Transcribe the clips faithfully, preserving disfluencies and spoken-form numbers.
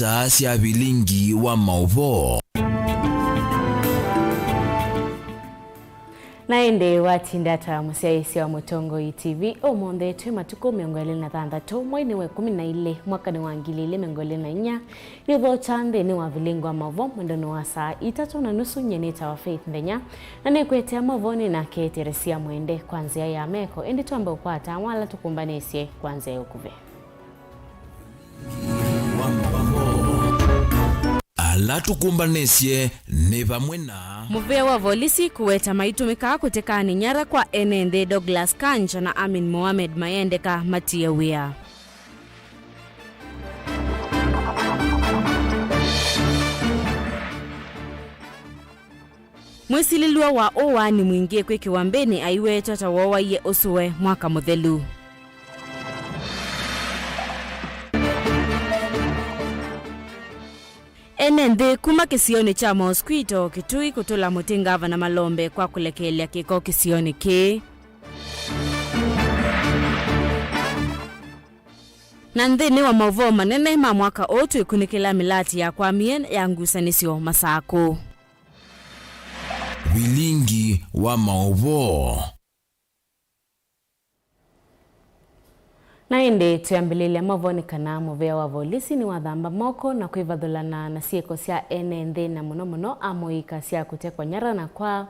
Saa sya vilingi wa maũvoo. Na ĩndĩ watinda ta mũsyaĩĩsya wa Mũtongoi T V, ũmũnthĩ twĩ matukũ mĩongo ĩlĩ na thanthatũ, mweinĩ wa ĩkũmi na ilĩ, mwakanĩ wa ngili ilĩ mĩongo ĩlĩ na inya, nĩũthokya nthĩnĩ wa vilingi wa maũvoo mwendonĩ wa saa itatũ na nusu. Nyie nĩtawa Faith Nthenya, na nĩkwĩtĩa maũvoonĩ nake Teresia Mwende kwa nzĩa ya meko, ĩndĩ twambe ũkwata amwe ala tũkũmbanĩsye kwa nzĩa ya ũkuvĩ. Ala tũkũmbanĩsye nĩ vamwe na. Mũvĩa wa volisi kũweta maitũmĩkaa kũtekanĩ nyara kwa ene nthĩ Douglas Kanja na Amin Mohamed mayendeka matie wĩa. Mwĩsilĩlw'a wa ũaani mwingĩ kwĩkĩwa mbĩnĩ aiwetwa ta wooaie ũsũe mwaka mũthelu. Ene nthĩ kuma kĩsionĩ kya Mosquito, Kitui kũtũla mũtĩ ngavana Malombe kwa kũlekeelya kĩko kĩsionĩ kĩĩ. Na nthĩnĩ wa maũvoo manene ma mwaka ũũ, twĩkunĩkĩla mĩlati yakwamie ya ngusanĩsyo Masakũ. Vilingi wa maũvoo. Na ĩndĩ twĩambĩlĩlya maũvoonĩ kana mũvĩa wa volisi nĩwathamba moko na kwĩvathũlana na syĩko sya ene nthĩ, na mũno mũno amũika sya kũtekwa nyara na kwa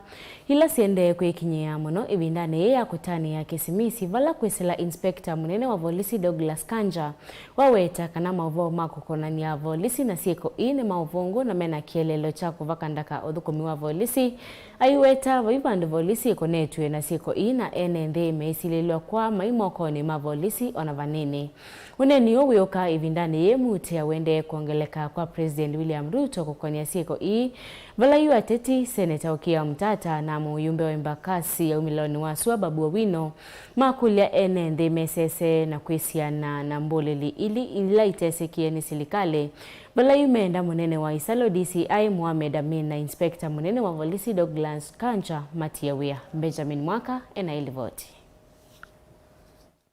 ila siendee kwĩkinyĩa mũno ĩvindanĩ yĩĩ ya kũtanĩa Kĩsimisi, vala kwĩsĩla inspector mũnene wa volisi Douglas Kanja waweta kana maũvoo ma kũkonany'a volisi na syĩko ii nĩ ma ũvũngũ na mena kĩeleelo kya kũvaka ndaka ũthũkũmi wa volisi. Aiweta vai vandũ volisi ĩkonetw'e na syĩko ii na ene nthĩ meĩsilĩlw'a kwa mai mokonĩ ma volisi ona vanini. Ũneeni ũũ wĩũka ĩvindanĩ yĩĩ muutĩa ũendee kwongeleka kwa President William Ruto kũkonĩa syĩko ii, vala yu ateti, Seneta Okiya Omtata na mũyumbe wa Embakasi ya umĩlonĩ wa sua Babu Owino, makũlya ene nthĩ mesese na kwĩsiana na mbũlĩli ili ila itesĩkĩe nĩ silikalĩ, vala yu meenda mũnene wa Isalo D C I Mohamed Amin na inspector mũnene wa volisi Douglas Kanja matie wĩa. Benjamin Mwaka ena ĩlivoti.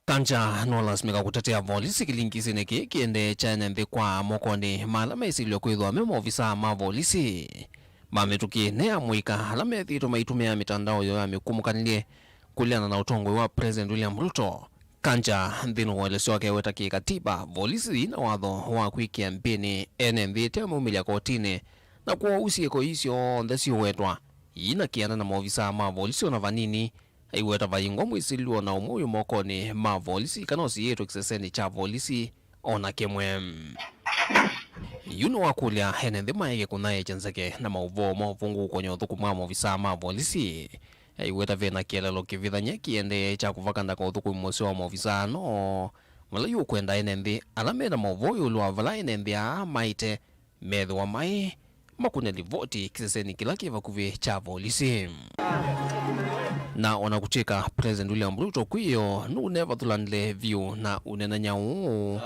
Kanja nũlasimĩka kũtetea volisi kĩlingisinĩ kĩĩ kĩendee kya ene nthĩ kwa mokonĩ ma ala mesilw'e kwĩthwa me maovisaa ma volisi. Mamĩtũkĩe nĩ amũika ala methĩĩtwe maitũmĩa mĩtandao yoo ya mĩkumũkanĩlye kũleana na ũtongoi wa President William Ruto. Kanja nthĩnĩ wa ũelesyo wake weta kĩkatiba, volisi yĩna watho wa kwĩkĩa mbĩnĩ ene nthĩ ĩte maumĩlya kotinĩ, na kwoou syĩko ii syonthe siũwetwa yĩna kĩanda na maovisaa ma volisi ona vanini. Aiweta vaingwa mwĩsilĩlwa na ũmwe wĩ mokonĩ ma volisi kana ũsiĩĩtwe kĩsesenĩ kya volisi ona kĩmwe. Yu nĩwakũlya ene nthĩ maeke kũnyaĩĩkya nzeke na maũvoo ma ũvũngũ kũkonya ũthũkũmi wa maovisaa ma volisi. Aiweta ve na kĩeleelo kĩvithany'e kĩendee kya kũvaka ndaka ũthũkũmi mũseo wa maovisaa no vala yu ũkwenda ene nthĩ ala me na maũvoo ĩũlũ wa vala ene nthĩ aa maĩte methĩwa maĩ makũne livoti kĩsesenĩ kĩla kĩ vakuvĩ kya volisi. Na ona kũtw'ĩka President William Ruto kwĩyo nũũnevathũlanile vyũ na ũnenany'a ũũ,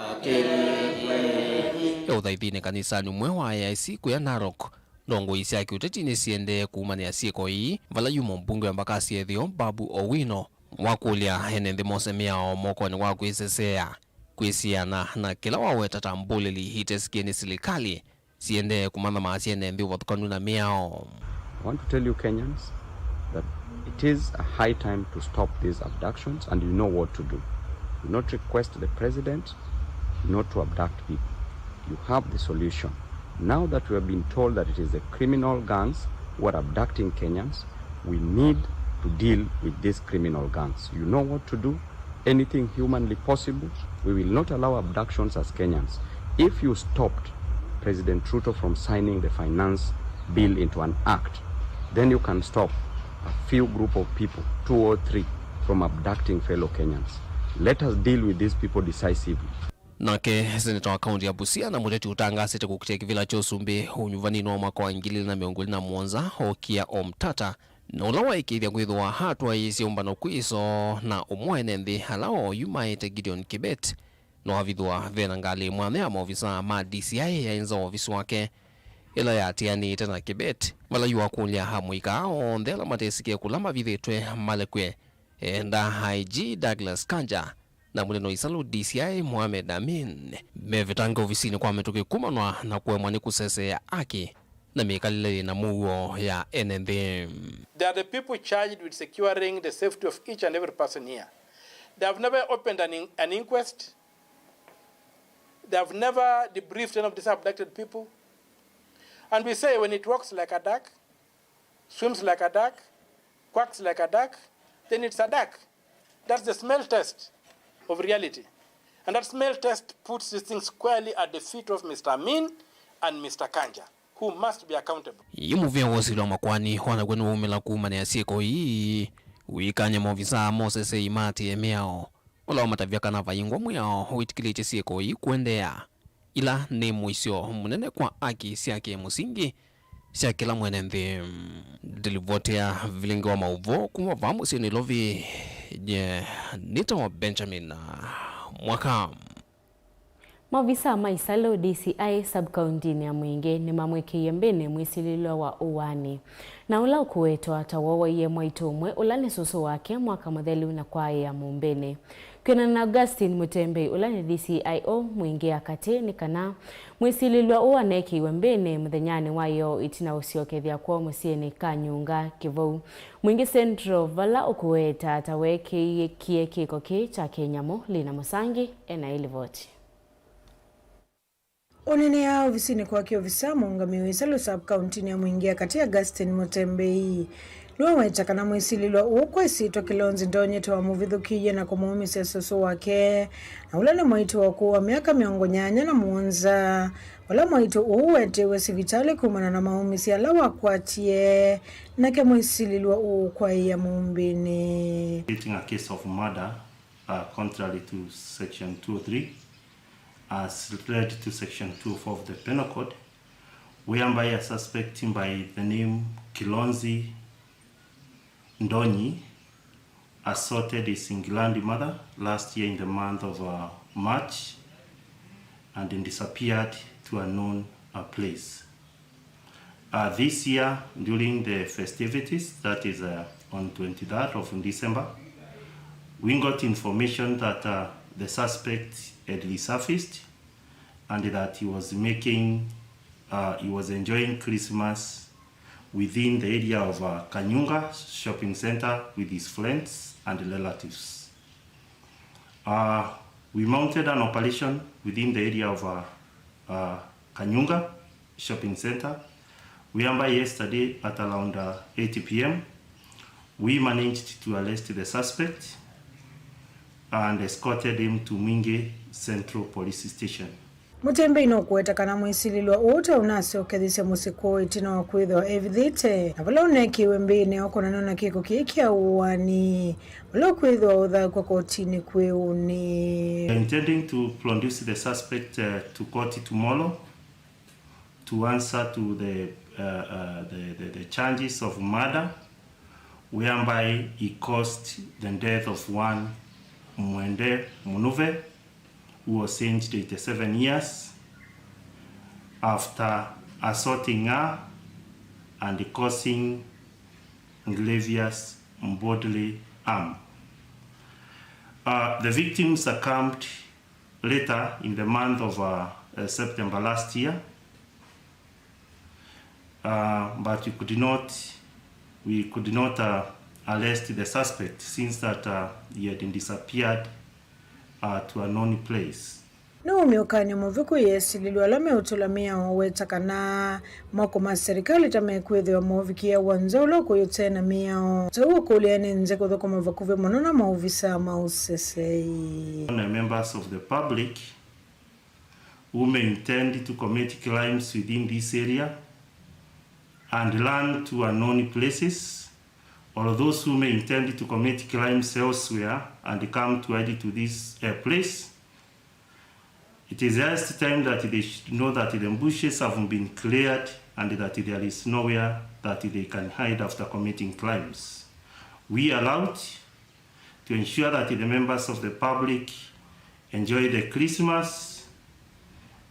e ũthaithinĩ kanisanĩ ũmwe wa A I C kũya Narok, ndongoi sya kĩũteti nĩsiendee kuumanĩa syĩko ii, vala yu mũmbunge wa Embakasi Ĩtheo Babu Owino wakũlya ene nthĩ mose mĩao mokonĩ wa kwĩseseea, kwĩsiana na kĩla waweta ta mbũlĩli itesĩkĩe nĩ silikalĩ, siendee kũmantha maasya ene nthĩ ũvathũkanu na mĩao. I want to tell you Kenyans that it is a high time to stop these abductions and you know what to do. Do not request the president not to abduct people. You have the solution. Now that we have been told that it is the criminal gangs who are abducting Kenyans, we need to deal with these criminal gangs. You know what to do. Anything humanly possible, we will not allow abductions as Kenyans. If you stopped President Ruto from signing the finance bill into an act, then you can stop a few group of people, two or three, from abducting fellow Kenyans. Let us deal with these people decisively. Nake seneta wa kaunti ya Busia na mũteti ũtangaasĩte kũkitĩa kĩvĩla kya ũsumbĩ ũnyuvanĩnĩ wa mwaka wa ngili ilĩ na mĩongo ĩlĩ na mũonza, Okiya Omtata, na ũla waĩkĩĩthya kwĩthĩwa atwaĩĩsye ũmbano kwĩ ĩsoo na ũmwe wa ene nthĩ ala oyu maĩte Gideon Kibet, no avithwa ve na ngalĩ mwanya ya maovisaa ma D C I yaĩ nza wa ovisi wake ĩla yaatĩanĩĩte na Kibet, vala yu akũlya amũika aa onthe ala matesĩkĩe kũla mavithĩtwe malekwe, eenda I G Douglas Kanja na mũnene wa Isalu D C I Mohamed Amin mevetange ovisinĩ kwa mĩtũkĩ kumanwa na kũemwa nĩ kũseseea aki na mĩkalĩle yĩna mũuo ya ene nthĩ. They are the people charged with securing the safety of each and every person here. They have never opened an, in- an inquest. They have never debriefed any of these abducted people. And we say, when it walks like a duck, swims like a duck, quacks like a duck, then it's a duck. That's the smell test of reality. And that smell test puts these things squarely at the feet of Mister Amin and Mister Kanja, who must be accountable. Yu mũvĩa wa ũsili wa makoani o naw'o nĩwaumĩla kũmanĩa syĩko ii, ũikany'a maovisaa ma ũseseei maatĩĩe mĩao, ũla wamatavya kana vaingwa mwĩao wĩtĩkĩlĩtye syĩko ii kũendeea, ila nĩ mũisyo mũnene kwa aki sya kĩmũsingi sya kĩla mwene nthĩ. Ndilivoti ya vilingi wa maũvoo kuma vaa mũsyĩ Nairobi, nye nĩtawa Benjamin Mwaka. Maovisaa ma Isalu D C I sub-kauntinĩ ya Mwingĩ nĩmamwĩkĩie mbĩnĩ mwĩsilĩlwa wa ũaani, na ũla ũkũwetwa ta wowaie mwaitũ ũmwe ũla nĩ sũsũ wake mwaka mũthelu na kwaĩa mũmbĩnĩ. Kwĩanana na Augustine Mũtembei, ũla nĩ D C I o Mwingĩ ya Katĩ, nĩ kana mwĩsilĩlwa ũũ anekĩiwe mbĩnĩ mũthenyanĩ wa ĩoo ĩtina ũsyokethya kwoo mũsyĩnĩ Kanyunga, Kĩvou, Mwingĩ Central, vala ũkũweta ta weekĩie kĩko kĩĩ kya kĩnyamũ. Lina Mũsangi ena ĩlivoti. Ũneenea ovisinĩ kwake, ovisa mũũngamĩi wa Isalu sub-kauntinĩ ya Mwingĩ ya Katĩ, Augustine Mũtembei, nĩwaweta kana mwĩsilĩlwa ũũ kwa ĩsyĩtwa Kilonzi Ndonyi nĩwamũvithũkĩie na kũmũũmĩsya sũsũ wake, na ũla nĩ mwaitũ wa ũkũũ wa myaka mĩongo nyanya na mũonza, vala mwaitũ ũũ weetiwe sivitalĩ kumana na maũmĩsya ala wakwatie, nake mwĩsilĩlwa ũũ kwaĩa mũmbĩnĩ. Stating a case of murder, uh, contrary to section two oh three, as read to section two oh four of the Penal Code, whereby a suspect by the name Kilonzi Ndonyi assaulted his England mother last year in the month of, uh, March and disappeared to a known, uh, place. Uh, this year, during the festivities, that is, uh, on twenty-third of December, we got information that, uh, the suspect had resurfaced and that he was making, uh, he was enjoying Christmas within the area of, uh, Kanyunga Shopping Center with his friends and relatives. Uh, we mounted an operation within the area of, uh, uh, Kanyunga Shopping Center, whereby yesterday at around, uh, eight p m, we managed to arrest the suspect and escorted him to Mwingi Central Police Station. Mũtembei nũkũweta kana mwĩsilĩlwa ũũ ta ũnasyokethesye mũsyĩ kwoo ĩtina wa kwĩthĩwa evithĩte, na vala ũneekĩiwe mbĩnĩ ũkonanwa na kĩko kĩĩ kya ũaani, vala ũkwĩthĩwa ũthakw'a kotinĩ kwĩ ũnĩ. Intending to produce the suspect, uh, to court tomorrow to answer to the, uh, uh, the, the, the charges of murder, whereby he caused the death of one Mwende Munuve, who was aged eighty-seven years, after assaulting her and causing grievous bodily harm. Uh, the victim succumbed later in the month of, uh, uh, September last year, uh, but we could not, we could not, uh, arrest the suspect since that, uh, he had disappeared, uh, to a known place. Nĩ wũmĩũkanyo mũvĩku yesilĩlwa ala meũtũla mĩao weta kana moko ma serikali ta mekwĩthĩwa moovikĩa wonza ũla ũkũyũ ũte na mĩao. Kwoou ũkũlya nĩ nzĩ kũthũkũma vakuvĩ mũno na maovisaa ma ũseseei. Members of the public who may intend to commit crimes within this area and run to unknown places, or those who may intend to commit crimes elsewhere and come to hide to this, uh, place, it is highest time that they should know that the bushes have been cleared and that there is nowhere that they can hide after committing crimes. We are out to ensure that the members of the public enjoy the Christmas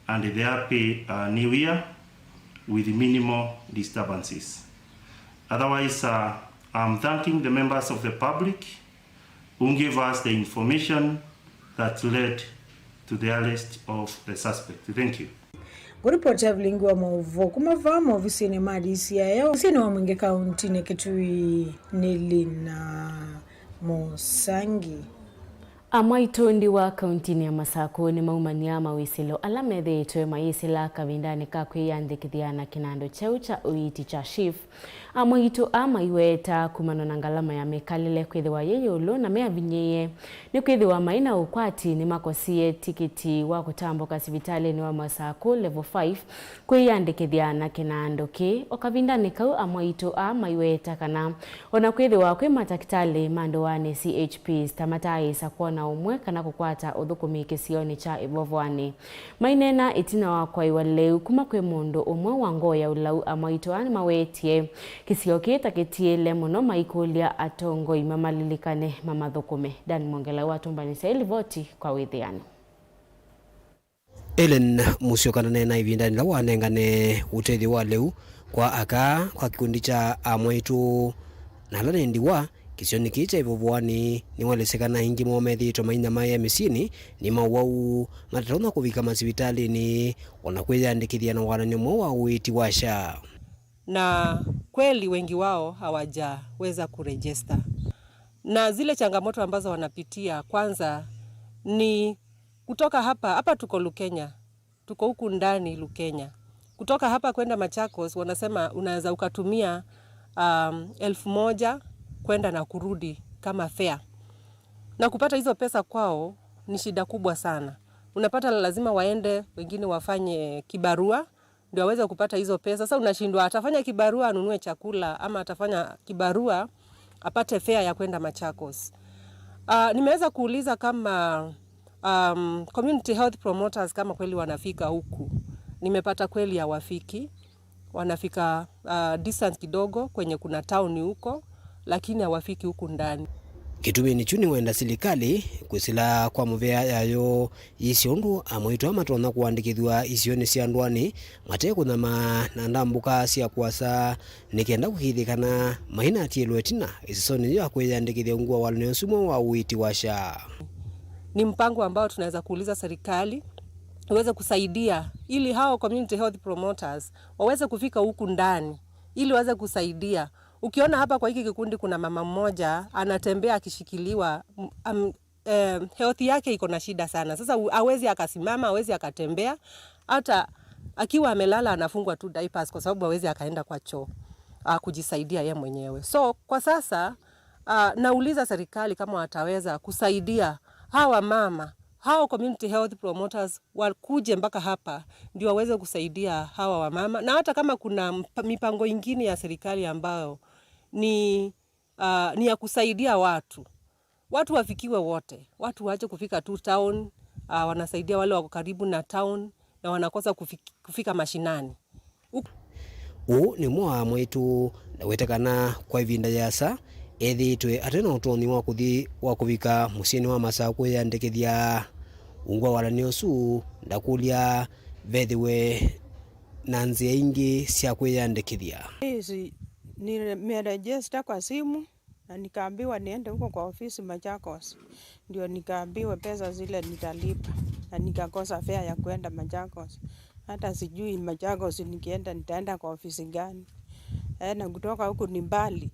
and the happy, uh, New Year with minimal disturbances. Otherwise, uh, I'm thanking the members of the public who gave us the information that led to the arrest of the suspect. Thank you. Kũripoti Evelyn Ngua Maũvoo kuma vaa maovisinĩ ma D C I A ovisinĩ wa mwingĩ kauntinĩ Kitui nĩ Lina Mũsangi. Amwaitũ ndiwa kauntinĩ ya Masakũ nĩmaumany'a mawĩsĩlo ala methĩĩtwe mayĩsĩla kavindanĩ ka kwĩyandĩkĩthya na kĩnandũ kyeũ kya ũiiti kya SHIF. Amwaitũ aa maiweta kumana na ngalama ya mĩkalĩle kwĩthĩwa yĩ ĩũlũ na meavinyĩĩe nĩkwĩthĩwa maĩ na ũkwati nĩmakosie tikiti wa kũtambũka sivitalĩnĩ wa Masakũ Level five kwĩyandĩkĩthya na kĩnandũ kĩĩ. O kavindanĩ kau, amwaitũ aa maiweta kana o na kwĩthĩwa kwĩ matakĩtalĩ ma ndũanĩ, C H Ps, ta mataaĩsa kwona ũmwe kana kũkwata ũthũkũmi kĩsionĩ kya ĩvovoanĩ. Maineena ĩtina wa kwaĩwa lĩu kuma kwĩ mũndũ ũmwe wa ngoo ya ũlau, amwaitũ aa nĩmawetie kĩsio kĩĩ ta kĩtiĩle mũno, maikũlya atongoi mamalilikane mamathũkũme. Dan Mwongela watũmbanĩsya ĩ livoti kwa wĩthĩano. Ellen Musyoka naneenaa ĩvindanĩ yĩla wanengane ũtethyo wa lĩu kwa aka kwa kĩkundi kya amwaitũ na ala nĩ ndiwa kĩsionĩ kĩĩ kya ĩvovoanĩ. Nĩwaelesya kana aingĩ moo methĩĩtwe mainyamaĩa mĩsyĩnĩ nĩ mawau matatonya kũvika masivitalĩnĩ o na kwĩyandĩkĩthya na walan'yo mweũ wa ũiiti wa SHA. Na kweli wengi wao hawajaweza kurejista. Na zile changamoto ambazo wanapitia, kwanza ni kutoka hapa, hapa tuko Lukenya, tuko huku ndani Lukenya. Kutoka hapa kwenda Machakos, wanasema unaweza ukatumia um, elfu moja kwenda na kurudi kama fare. Na kupata hizo pesa kwao ni shida kubwa sana. Unapata lazima waende, wengine wafanye kibarua ndio aweze kupata hizo pesa. Sasa unashindwa atafanya kibarua anunue chakula ama atafanya kibarua apate fare ya kwenda Machakos. Uh, nimeweza kuuliza kama um, community health promoters kama kweli wanafika huku. Nimepata kweli hawafiki. Wanafika uh, distance kidogo kwenye kuna town huko, lakini hawafiki huku ndani. Kĩtumi nĩ kyu nĩwenda silikalĩ kwĩsĩla kwa mũvea yayo yĩsĩ ũndũ amwaitũ aa matonya kũandĩkĩthw'a isionĩ sya ndũanĩ mate kũnyamaa na ndambũka sya kũasa, nĩ kenda kũkĩthĩkana mainaatiĩlwe ĩtina ĩsesonĩ yĩu ya kwĩyandĩkĩthya ungu wa walan'yo ũsu mweũ wa ũiiti wa SHA. Ni mpango ambao tunaweza kuuliza serikali iweze kusaidia ili hao community health promoters waweze kufika huku ndani ili waweze kusaidia. Ukiona hapa kwa hiki kikundi kuna mama mmoja anatembea akishikiliwa, m- am- eh, health yake iko na shida sana. Sasa u- hawezi akasimama, hawezi akatembea, hata akiwa amelala anafungwa tu diapers kwa sababu hawezi akaenda kwa choo uh, kujisaidia ye mwenyewe. So kwa sasa uh, nauliza serikali kama wataweza kusaidia hawa mama, hao community health promoters wakuje mpaka hapa ndio waweze kusaidia hawa wamama, na hata kama kuna mp- mipango ingine ya serikali ambayo ni uh, ni ya kusaidia watu, watu wafikiwe wote, watu waache kufika tu town uh, wanasaidia wale wako karibu na town na wanakosa kufik- kufika mashinani. Ũũ nĩ ũmwe wa amwaitũ ndawete kana kwa ĩvinda yĩasa ethĩĩtwe ate na ũtonyi wa kũthi wa kũvika mũsyĩnĩ wa Masaũ kwĩyandĩkĩthya. Ungu wa walan'yo ũsu ndakũlya vethĩwe na nzĩa ingĩ sya kwĩyandĩkĩthya. Ĩsi, nimeregister kwa simu na nikaambiwa niende huko kwa ofisi Machakos, ndio nikaambiwa pesa zile nitalipa na nikakosa fare ya kuenda Machakos. Hata sijui Machakos nikienda nitaenda kwa ofisi gani. Eh, na kutoka huku ni mbali,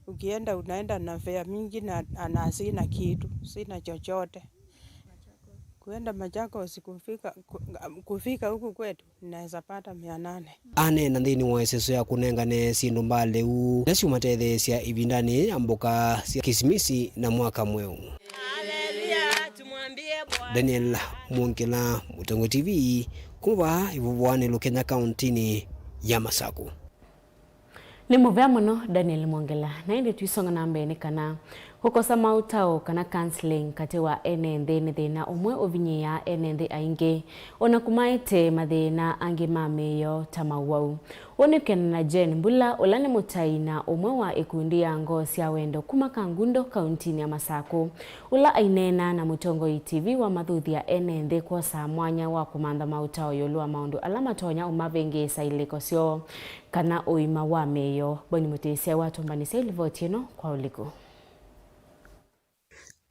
ukienda unaenda na fare mingi na, na sina kitu, sina chochote. Kuenda Machakos kufika, ku- kufika huku kwetu naweza pata mia nane. Aneena nthĩnĩ wa ĩseso ya kũnengane syĩndũ mbaa lĩu ila syũmatetheesya ĩvindanĩ yĩĩ ya mboka sya Kĩsimisi na mwaka mweũ. Daniel Mwongela, Mũtongoi T V, kuma vaa Ĩvovoanĩ, Lukenya, kauntinĩ ya Masaku. Nĩ mũvea mũno Daniel Mwongela. Na ĩndĩ tũisonga na mbee nĩ kana kũkosa maũtao kana counseling katĩ wa ene nthĩ nĩ thĩna ũmwe ũvinyĩĩaa ene nthĩ aingĩ, o na kũmaete mathĩna angĩ ma mĩĩo ta mawau. Ũũ nĩ kwĩanana na Jane Mbula, ũla nĩ mũtai na ũmwe wa ĩkundi ya Ngoo sya Wendo kuma Kangundo, kauntinĩ ya Masakũ, ũla aineena na Mũtongoi T V wamathuthya ene nthĩ kwosaa mwanya wa kũmantha maũtao ĩũlũ wa maũndũ ala matonya ũmavĩngĩĩsa ilĩko syoo kana ũima wa mĩĩo. Boni Mũtĩsya watũmbanĩsya ĩlivoti ĩno kwa ũliku.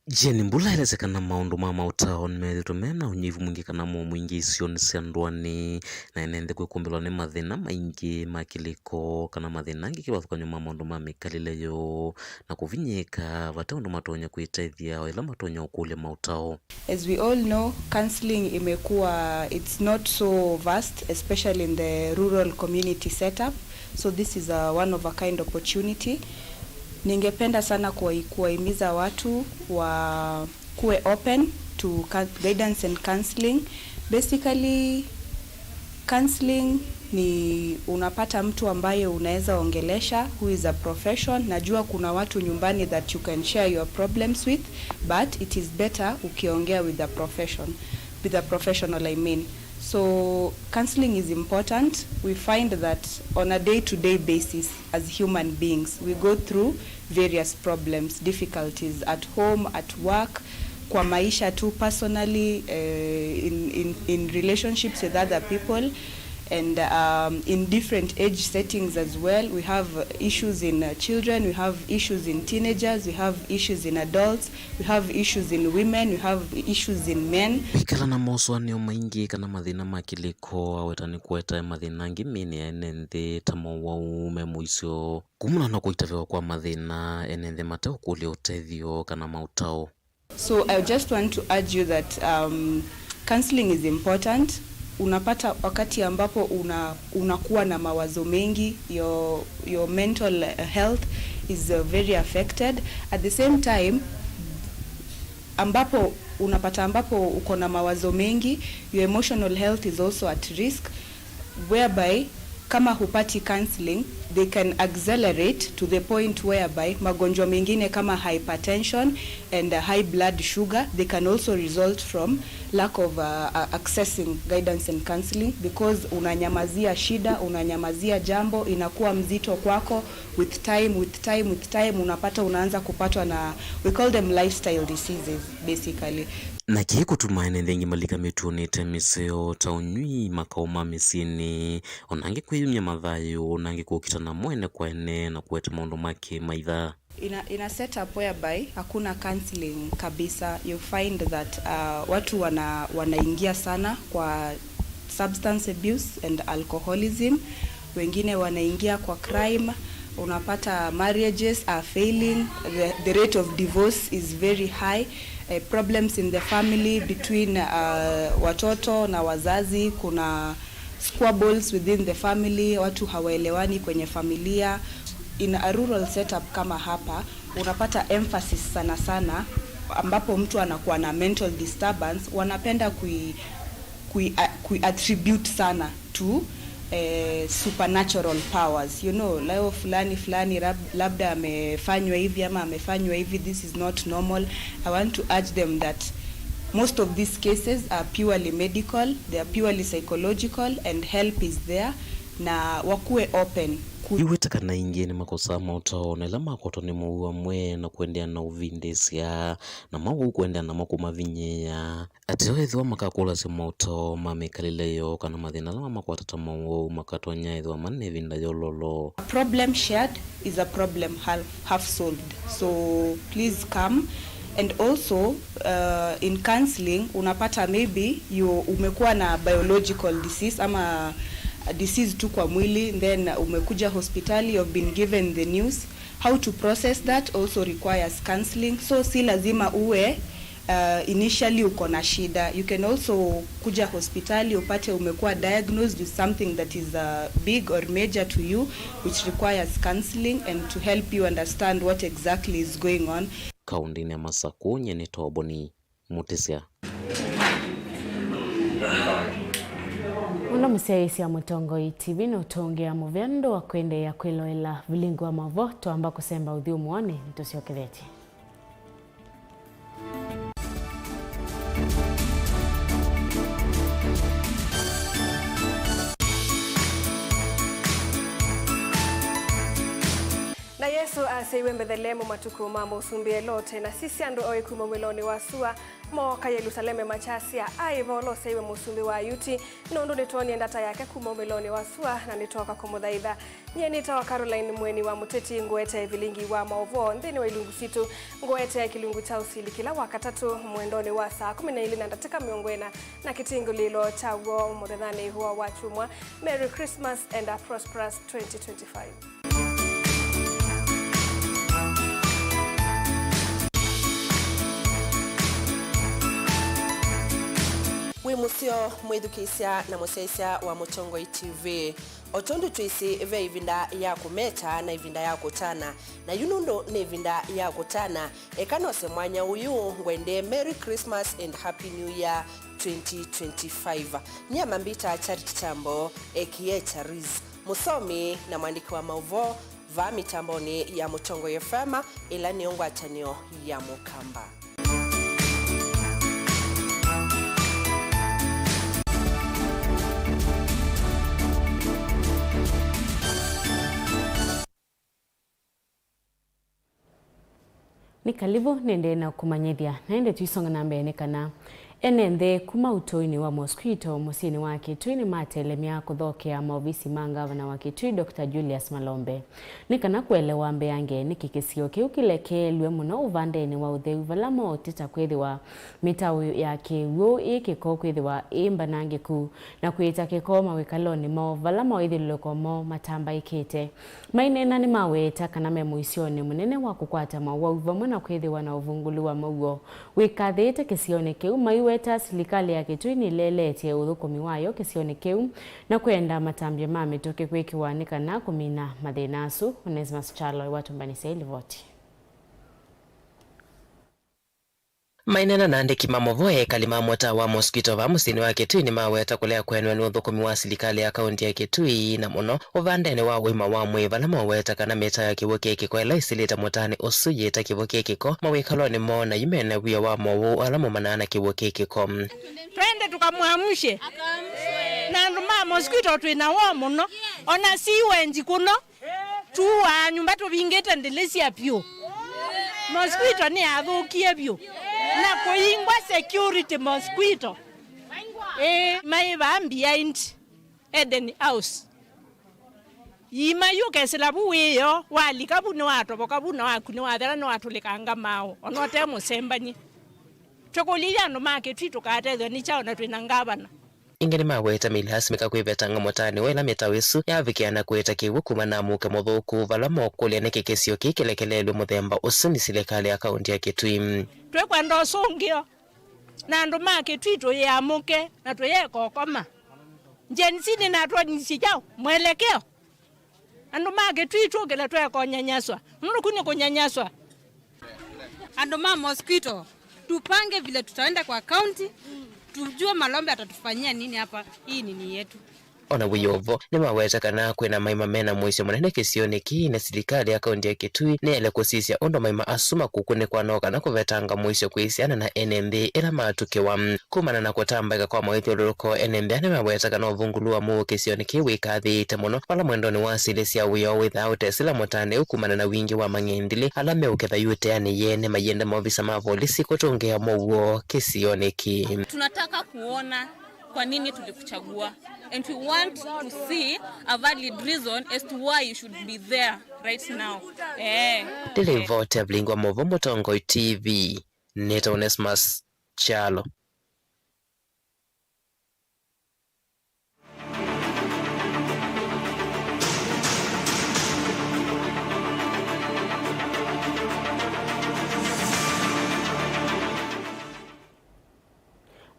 Jane Mbula aelesya kana maũndũ ma maũtao nĩmethĩĩtwe me na ũnyivu mwingĩ kana mũo mwingĩ isionĩ sya ndũanĩ, na ene nthĩ kwĩkũmbĩlwa nĩ mathĩna maingĩ ma kĩlĩko kana mathĩna angĩ kĩvathũkany'o ma maũndũ ma mĩkalĩle yoo, na kũvinyĩĩka vate ũndũ matonya kwĩtethya o ĩla matonya ũkũlya maũtao. As we all know, counseling imekuwa, it's not so vast, especially in the rural community setup. So this is a one of a kind opportunity. Ningependa sana kuwa-, kuwahimiza watu wa kuwe open to cou-, guidance and counseling. Basically, counseling ni unapata mtu ambaye unaweza ongelesha, who is a profession. Najua kuna watu nyumbani that you can share your problems with, but it is better ukiongea with a profession, with a professional, I mean. So counseling is important. We find that on a day-to-day basis as human beings, we go through various problems, difficulties at home, at work, kwa maisha tu personally, eh, in, in, in relationships with other people, and, um, in different age settings as well. We have issues in, uh, children, we have issues in teenagers, we have issues in adults, we have issues in women, we have issues in men. Kwĩkala na mosũanĩo maingĩ kana mathĩna ma kĩlĩko, aweta nĩ kũetae mathĩna angĩ mĩĩnĩ ya ene nthĩ ta mowau me mũisyo. Kumana na kũitavĩwa kwa mathĩna, ene nthĩ mateũkũlya ũtethyo kana maũtao. So I just want to urge you that, um, counseling is important. Unapata wakati ambapo una-, unakuwa na mawazo mengi, your, your mental health is, uh, very affected. At the same time, ambapo unapata ambapo uko na mawazo mengi, your emotional health is also at risk, whereby kama hupati counseling, they can accelerate to the point whereby magonjwa mengine kama hypertension and, uh, high blood sugar, they can also result from lack of, uh, uh, accessing guidance and counseling, because unanyamazia shida, unanyamazia jambo, inakuwa mzito kwako. With time, with time, with time, unapata unaanza kupatwa na, we call them lifestyle diseases, basically. Na kĩĩ kũtuma ene nthĩ aingĩ malika mĩtuonĩte mĩseo ta ũnywi, makaũ ma mĩsyĩnĩ, o na angĩ kwĩyumya mathayũ, o na angĩ kũkitana mwene kwa ene na kũete maũndũ ma kĩmaitha. In a, in a setup whereby hakuna counseling kabisa, you find that, uh, watu wana-, wanaingia sana kwa substance abuse and alcoholism, wengine wanaingia kwa crime, unapata marriages are failing, the, the rate of divorce is very high, eh, problems in the family between, uh, watoto na wazazi, kuna squabbles within the family, watu hawaelewani kwenye familia. In a rural setup kama hapa, unapata emphasis sana sana ambapo mtu anakuwa na mental disturbance, wanapenda kui-, kui-, a-, kui-attribute sana to, eh, supernatural powers. You know, leo fulani fulani lab-, labda amefanywa hivi ama amefanywa hivi, this is not normal. I want to urge them that most of these cases are purely medical, they are purely psychological, and help is there, na wakuwe open. Ku- Iweta kana ingĩ nĩmakosaa maũtao na ĩla makwatwa nĩ mowau amwe na kũendeea na ũvindĩĩsya, na mowau kũendeea namo kũmavinyĩĩa. Ateo ethĩwa makakũlasya maũtao ma mĩkalĩle yoo kana mathĩna ala mamakwata ta mowau, makatonya ethĩwa mane na ĩvinda yololo. A problem shared is a problem half, half solved. So please come. And also, uh, in counseling, unapata maybe you umekuwa na biological disease ama disease tu kwa mwili, then umekuja hospitali, you've been given the news. How to process that also requires counseling. So si lazima uwe, uh, initially uko na shida. You can also kuja hospitali upate umekuwa diagnosed with something that is, uh, big or major to you, which requires counseling and to help you understand what exactly is going on. Kaũntĩnĩ ya Masakũ, nyie nĩ Toboni Mũtĩsya. Mũno mũsyaĩĩsya Mũtongoi T V nũtũngĩa mũvea nũndũ wa kũendeea kwĩloela vilingi wa maũvoo. Twamba kũsemba ũthyũmũonĩ, nĩtũsyokethetye. Na yĩ Yesũ asyaiwe Mbethelemu matukũ ma mũsumbĩ Elote, na sisya, andũ oĩ kuma ũmĩlonĩ wa sua mooka Yelusaleme makyasya, "Aĩ vo ũla ũsyaiwe mũsumbĩ wa Ayuti, nũndũ nĩtwoonie ndata yake kuma ũmĩlonĩ wa sua, na nĩtwooka kũmũthaitha." Nyie nĩtawa Caroline Mweni wa Mũteti, ngũetea vilingi wa maũvoo nthĩnĩ wa ilungu sitũ. Ngũetea kĩlungu kya ũsili kĩla wa katatũ mwendonĩ wa saa kũmi na ilĩ na ndatĩka mĩongo ĩna, na kĩtingũlĩĩlo kya w'o mũthenyanĩ wa kyumwa. Merry Christmas and a prosperous twenty twenty-five. Wĩ mũseo, mwĩthukĩĩsya na mũsyaĩĩsya wa Mũtongoi T V. O tondũ twĩsĩ ve ĩvinda ya kũmeta na ĩvinda ya kũtana, na yu nũndũ nĩ ĩvinda ya kũtana, eka nose mwanya ũyũ ngwendee Merry Christmas and Happy New Year twenty twenty-five. Nyie mambĩtaa Charity Kyambo, A K A Charis, mũsomi na mwandĩki wa maũvoo vaa mĩtambonĩ ya Mũtongoi F M, ĩla nĩyo ngwatanĩo ya Mũkamba. Nĩ kalivu, nĩendee na kũmanyĩthya, na ĩndĩ tũisonga na mbee nĩ kana ene nthĩ kuma ũtũinĩ wa Mosquito mũsyĩnĩ wa Kitui nĩmatelemya kũthokea maovisi ma ngavana wa Kitui, Doctor Julius Malombe, nĩ kana kũelewa mbeange nĩkĩ kĩsio kĩu kĩlekeelw'e mũno ũvandenĩ wa ũtheu, vala mootĩta kwĩthĩwa mĩtaũ ya kĩw'ũ ĩ kĩko kwĩthĩwa ĩ mbanangĩku, na kwĩĩta kĩko mawĩkalonĩ moo vala maũĩthĩlũlũko moo matambaĩkĩte. Maineena nĩmaweta kana me mũisyonĩ mũnene wa kũkwata mawau vamwe na kwĩthĩwa na ũvungũlu wa mũuo wĩkathĩĩte kĩsionĩ kĩu, maiweta silikalĩ ya Kitui nĩleletye ũthũkũmi wayo kĩsionĩ kĩu na kwenda matambya ma mĩtũkĩ kwĩkĩwa nĩ kana kũmina mathĩna asu. Onesmus Kyalo ewatũmbanĩsya ĩlivoti. Maineena na andĩki ma maũvoo, ekali ma mũtaa wa Mosquito vaa mũsyĩnĩ wa Kitui nĩmaweta kũlea kwenew'a nĩ ũthũkũmi wa silikalĩ ya kaũntĩ ya Kitui, na mũno ũvandenĩ wa ũima wa mwĩĩ, vala maweta kana mĩtaũ ya kĩw'ũ kĩ kĩko ĩla ĩsilĩte mũtaanĩ ũsu yĩta kĩw'ũ kĩ kĩko mawĩkalonĩ moo, na yu mena wia wa mowau ala maumanaa na kĩw'ũ kĩ kĩko. Twende tukamwamshe. Na andũ ma Mosquito twĩ na woo mũno. Ona si wenji kũno. Tuaa nyũmba tũvingĩte ndĩlĩsya vyũ. Mosquito nĩyathũkie vyũ. Na kũingwa security Mosquito. Ĩĩ, maĩ vaa behind Eden House. Yima yu ũkesĩla vu wĩoo, walika vu nĩwatovoka vu na waku nĩwathela nĩwatũlĩkanga maaũ, ona ũte mũsembany'e. Tũkũlilye andũ ma Kitui tũkatethw'a nĩ kyaũ na twĩ na ngavana? Ĩngĩ nĩmaweta mĩilĩ asimĩka kwĩvetanga mũtaanĩ wa ĩla mĩtaũ ĩsu yavikĩa na kũĩta kĩw'ũ kuma na mũuke mũthũku, vala mokũlya nĩkĩ kĩsio kĩĩ kĩlekeleelw'e mũthemba ũsu nĩ silikalĩ ya kaũntĩ ya Kitui. Twĩkwenda ũsũngĩo, na andũ ma Kitui tũyĩamũke na tũyeka ũkoma. Gen Z nĩnatwonisye kyaũ mwelekeo? Andũ ma Kitui tũkĩle tweka ũnyanyaswa. Nũndũ kũ nĩ kũnyanyaswa. Andũ ma Mosquito, tupange vile tutaenda kwa county, tujue Malombe atatufanyia nini hapa. Hii nini yetu. Ona wĩ o vo, nĩmaweta kana kwĩna maima mena mũisyo mũnene kĩsionĩ kĩĩ, na silikalĩ ya kaũntĩ ya Kitui nĩyaĩle kũsisya ũndũ maima asu makũkũnĩkwa no kana kũvetanga mũisyo kwĩ syana na ene nthĩ ĩla matukĩwa. Kumana na kũtambaĩka kwa mawĩthyũlũlũko, ene nthĩ aa nĩmaweta kana ũvungũlu wa mũuo kĩsionĩ kĩĩ wĩkathĩĩte mũno, vala mwendonĩ wa silĩ sya wĩoo wĩthaa ũtesĩla mũtaanĩ ũũ kumana na wingĩ wa mang'endilĩ ala meũketha yu ĩteanĩ yene. Mayenda maovisa ma volisi kũtũngĩa mũuo kĩsionĩ kĩĩ. Tunataka kuona kwa nini tulikuchagua, and we want to see a valid reason as to why you should be there right now. Eh. Ndĩlivoti ya vilingi wa maũvoo Mũtongoi T V. Nĩtawa Onesmus Kyalo.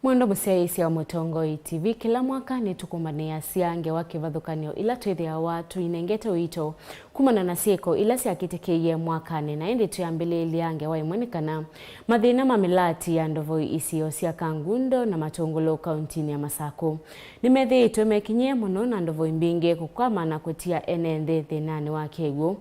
Mwendwa mũsyaĩĩsya wa Mũtongoi T V, kĩla mwaka nĩtũkũmbanĩasya ngewa kĩvathũkany'o ila twĩthĩawa tũinengete ũito kumana na syĩko ila syakĩtĩkĩie mwakanĩ, na ĩndĩ twĩambĩlĩĩlya ngewa ĩmwe nĩ kana mathĩna ma mĩlaati ya ndovoi isio sya Kangundo na Matũngũlũ kauntinĩ ya Masakũ nĩmethĩĩtwe mekinyĩe mũno na ndovoi mbingĩ kũkwama na kũtia ene nthĩ thĩnanĩ wa kĩw'ũ.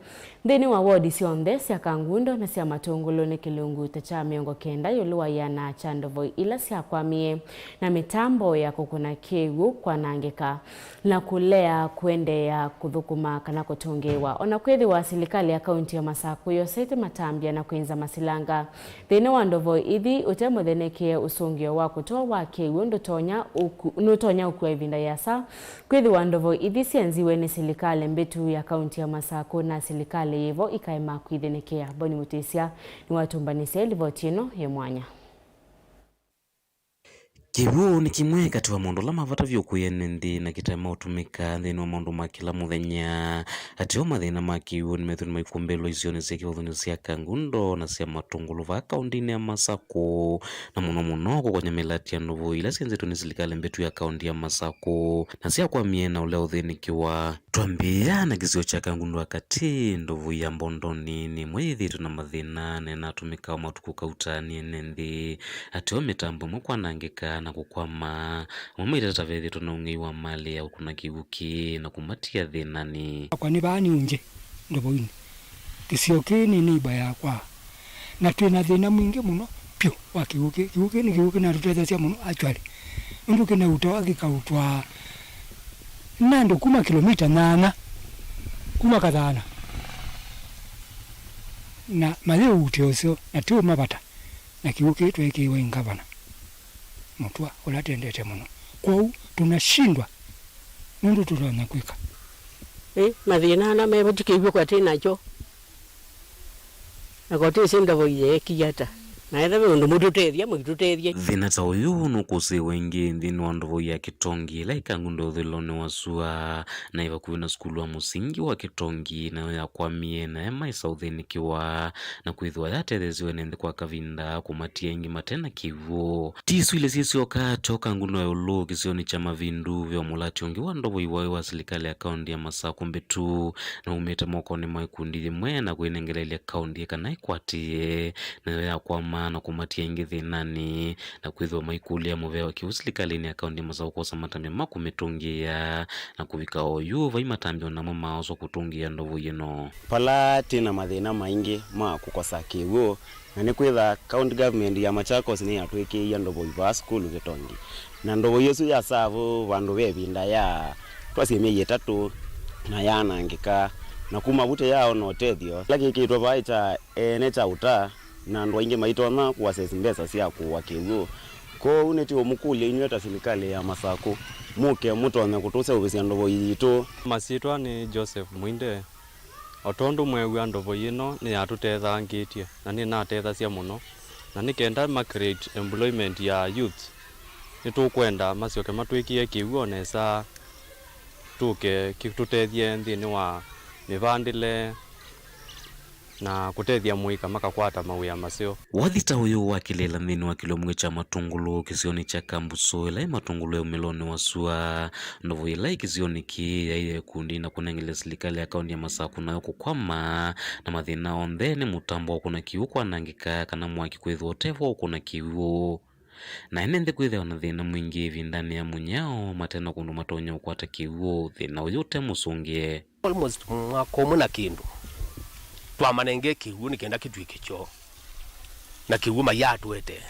Nthĩnĩ wa wodi syonthe sya Kangundo na sya Matũngũlũ nĩ kĩlungu ta kya mĩongo kenda ĩũlũ wa ĩana kya ndovoi ila syakwamie na mĩtambo ya kũkũna kĩw'ũ kwanangĩka na kũlea kũendeea kũthũkũma kana kũtũngĩĩwa. O na kwĩthĩwa silikalĩ ya kaunti ya Masakũ yosete matambya na kwĩnza masilanga, thĩna wa ndovoi ithi ũte mũthenekee, ũsũngĩo wa kũtũa wa kĩw'ũ ndũtonya ũku-, nũtonya ũkua ĩvinda yĩasa. Kwĩthĩwa ndovoi ithi syenziwe nĩ silikalĩ mbĩtu ya kaunti ya Masakũ na silikalĩ yĩvo ikaema kwĩthĩnĩkĩa. Boni Mũtĩsya nĩwatũmbanĩsye livoti ĩno yĩ mwanya. Kĩw'ũ nĩ kĩmwe katĩ wa maũndũ ala ma vata vyũ kwĩ ene nthĩ na kĩtaema ũtũmĩka nthĩnĩ wa maũndũ ma kĩla mũthenya. Ateo mathĩna ma kĩw'ũ nĩmethĩwa nĩmaikũmbĩlwa isionĩ sya kĩvathũkany'o sya Kangundo na sya Matũngũlũ vaa kaũntĩnĩ ya Masakũ, na mũno mũno kũkonya mĩlatĩ ya ndovoi ila syenzĩtwe nĩ silikalĩ mbĩtu ya kaũntĩ ya Masakũ na syakwamie na ũla ũthĩnĩkĩwa. Twambĩĩa na kĩsio kya Kangundo wa katĩ, ndovoi ya Mbondoni nĩ ĩmwe yĩthĩĩtwe na mathĩna na ĩnatũmĩkaa o matukũ kauta nĩ ene nthĩ. Ateo mĩtambo ĩmwe kwanangĩka na kũkwama, amwe maitata vethĩtwe na ũng'ei wa malĩ ya ũkũna kĩw'ũ kĩĩ na kũmatia thĩnanĩ. Akwa nĩ vaa nĩ ũngĩ ndovoinĩ. Kĩsio kĩĩ nĩ neighbor yakwa. Na twĩ na thĩna mwingĩ mũno vyũ wa kĩw'ũ kĩĩ. Kĩw'ũ kĩĩ nĩ kĩw'ũ kĩnatũtethasya mũno actually. Nũndũ kĩnautawa kĩkautwa na andũ kuma kilomita nyanya kuma Kathana. Na mayĩũutĩa ũseo na tĩũmavata. Na kĩw'ũ kĩĩ tweekĩiwe nĩ ngavana Mũtua ũla tendete mũno. Kwoou tũnashindwa nũndũ tũtonya kwĩka. Ĩ, mathĩna ala mevo ti kĩw'ũ kwa twĩ nakyo. Na kotĩsĩ ndovoi yeekie ata. Na ethĩwa ve ũndũ mũtũtethya, mũitũtethye. Thĩna ta ũyũ nũkũsĩĩwe ĩngĩ nthĩnĩ wa ndovoi ya Kĩtongi ĩla ĩkangunda ũthũĩlonĩ wa sua, na ĩ vakuvĩ na sukulu wa mũsingi wa Kĩtongi, nayo yakwamie na ema ĩsa ũthĩnĩkĩwa, na kwĩthĩwa yatetheesye ene nthĩ kwa kavinda kũmatia ĩngĩ mate na kĩw'ũ. Ti isu ilĩ syĩsyoka, tyoka ngunwa ĩũlũ kĩsionĩ kya Mavindu, ve o mũlatĩ ũngĩ wa ndovoi waĩ wa silikalĩ ya kaũntĩ ya Masakũ mbĩtu, na umĩte mokonĩ ma ikundi yĩmwe na kwĩnengeleelya kaũntĩ ĩ kana ĩkwatĩĩe, nayo yakwama na kũmatia ĩngĩ thĩnanĩ, na kwĩthĩwa maikũlya mũvea wa kĩw'ũ silikalĩnĩ ya kaũntĩ ya Masakũ kwosa matambya ma kũmĩtũngĩĩa, na kũvika oyu vai matambya o namwe maoswa kũtũngĩĩa ndovoi ĩno. Vala twĩ na mathĩna maingĩ ma kũkosa kĩw'ũ, na nĩkwĩtha county government ya Machakos nĩyatwĩkĩie ndovoi vaa sukulu Kĩtongi, na ndovoi ĩsu ya serve vandũ ve ĩvinda ya twasye myei ĩtatũ, na yaanangĩka, na kuma vu tũyaona ũtethyo. Kĩla kĩkĩtwe vaa kya ene kya ũta, na andũ aingĩ maitonya kũ access mbesa sya kũũa kĩw'ũ. Kwoou nĩtũũmũkũlya inyw'ĩ ta silikalĩ ya Masakũ, mũke mũtonye kũtũseũvĩsya ndovoi yitũ. Masyĩtwa nĩ Joseph Mwinde. O tondũ mweew'a ndovoi ĩno nĩyatũtetheangĩtye na nĩnatethasya mũno, na nĩ kenda ma create employment ya youth, nĩtũkwenda masyoke matwĩkĩe kĩw'ũ o nesa tũke kĩtũtethye nthĩnĩ wa mĩvandĩle na kũtethya mũika makakwata mawĩa maseo. Wathi ta ũyũ wakĩlĩĩla nthĩnĩ wa kĩlomw'ĩ kya Matũngũlũ kĩsionĩ kya Kambusu, ĩla ĩ Matũngũlũ ya umĩlonĩ wa sua. Ndovoi ĩla ĩ kĩsionĩ kĩĩ yaĩ ya ikundi na kũnengelea silikalĩ ya kaũntĩ ya Masakũ nayo kũkwama, na mathĩna onthe nĩ mũtambo wa ũkũna kĩw'ũ kwanangĩka kana mwaki kwĩthĩwa ũtevo wa ũkũna kĩw'ũ. Na ene nthĩ kwĩthĩwa na thĩna mwingĩ ĩvindanĩ ya mũnyao mate na kũndũ matonya ũkwata kĩw'ũ, thĩna ũyũ ũte mũsũngĩe. Almost mwaka ũmwe na kĩndũ, twamanengee kĩw'ũ nĩ kenda kĩtw'ĩke kyoo, na kĩw'ũ mayatũetee.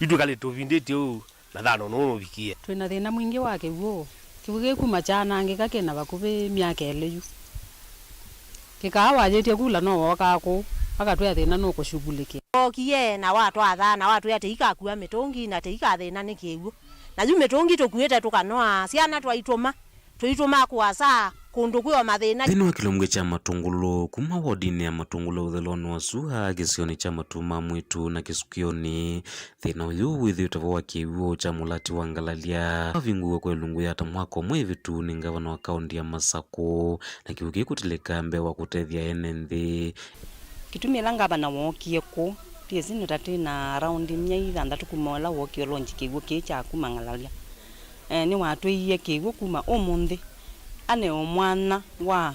Yu twĩkalĩte tũvindĩtye ũu, na thano nũũ nũvikie. Twĩ na thĩna mwingĩ wa kĩw'ũ. Kĩw'ũ kĩĩ kuma kyaanangĩka kĩ na vakuvĩ myaka ĩlĩ yu. Kĩkaa wayĩtye kula no wokaa kũu, akatwĩa thĩna nũkũshughulikĩa. Wookie na watwatha na watwĩa tĩikakua mĩtũngi na tĩikathĩna nĩ kĩw'ũ. Na yu mĩtũngi tũkuĩte tũkanoa, syana twaitũma, tũitũma kũasa kũndũ kwĩ o mathĩna. Nthĩnĩ wa kĩlomw'ĩ kya Matũngũlũ, kuma wodinĩ ya Matũngũlũ ũthelonĩ wa sua, kĩsionĩ kya Matu ma Mwĩtu na Kĩsukyonĩ, thĩna ũyũ wĩthĩĩtwe vo wa kĩw'ũ kya mũlatĩ wa Ngalalya wavingũiwe kwa ĩlungu ya ta mwaka ũmwe ĩvĩtu nĩ ngavana wa kaũntĩ ya Masakũ, na kĩw'ũ kĩĩ kũtilĩka mbee wa kũtethya ene nthĩ. Kĩtumi ĩla ngavana wookie kũu, P S nĩ ta twĩ na around myei thanthatũ kuma ũla wookie ũlonji kĩw'ũ kĩĩ kya kuma Ngalalya. Eh, nĩwatwĩie kĩw'ũ kuma ũmũnthĩ aneo mwanya wa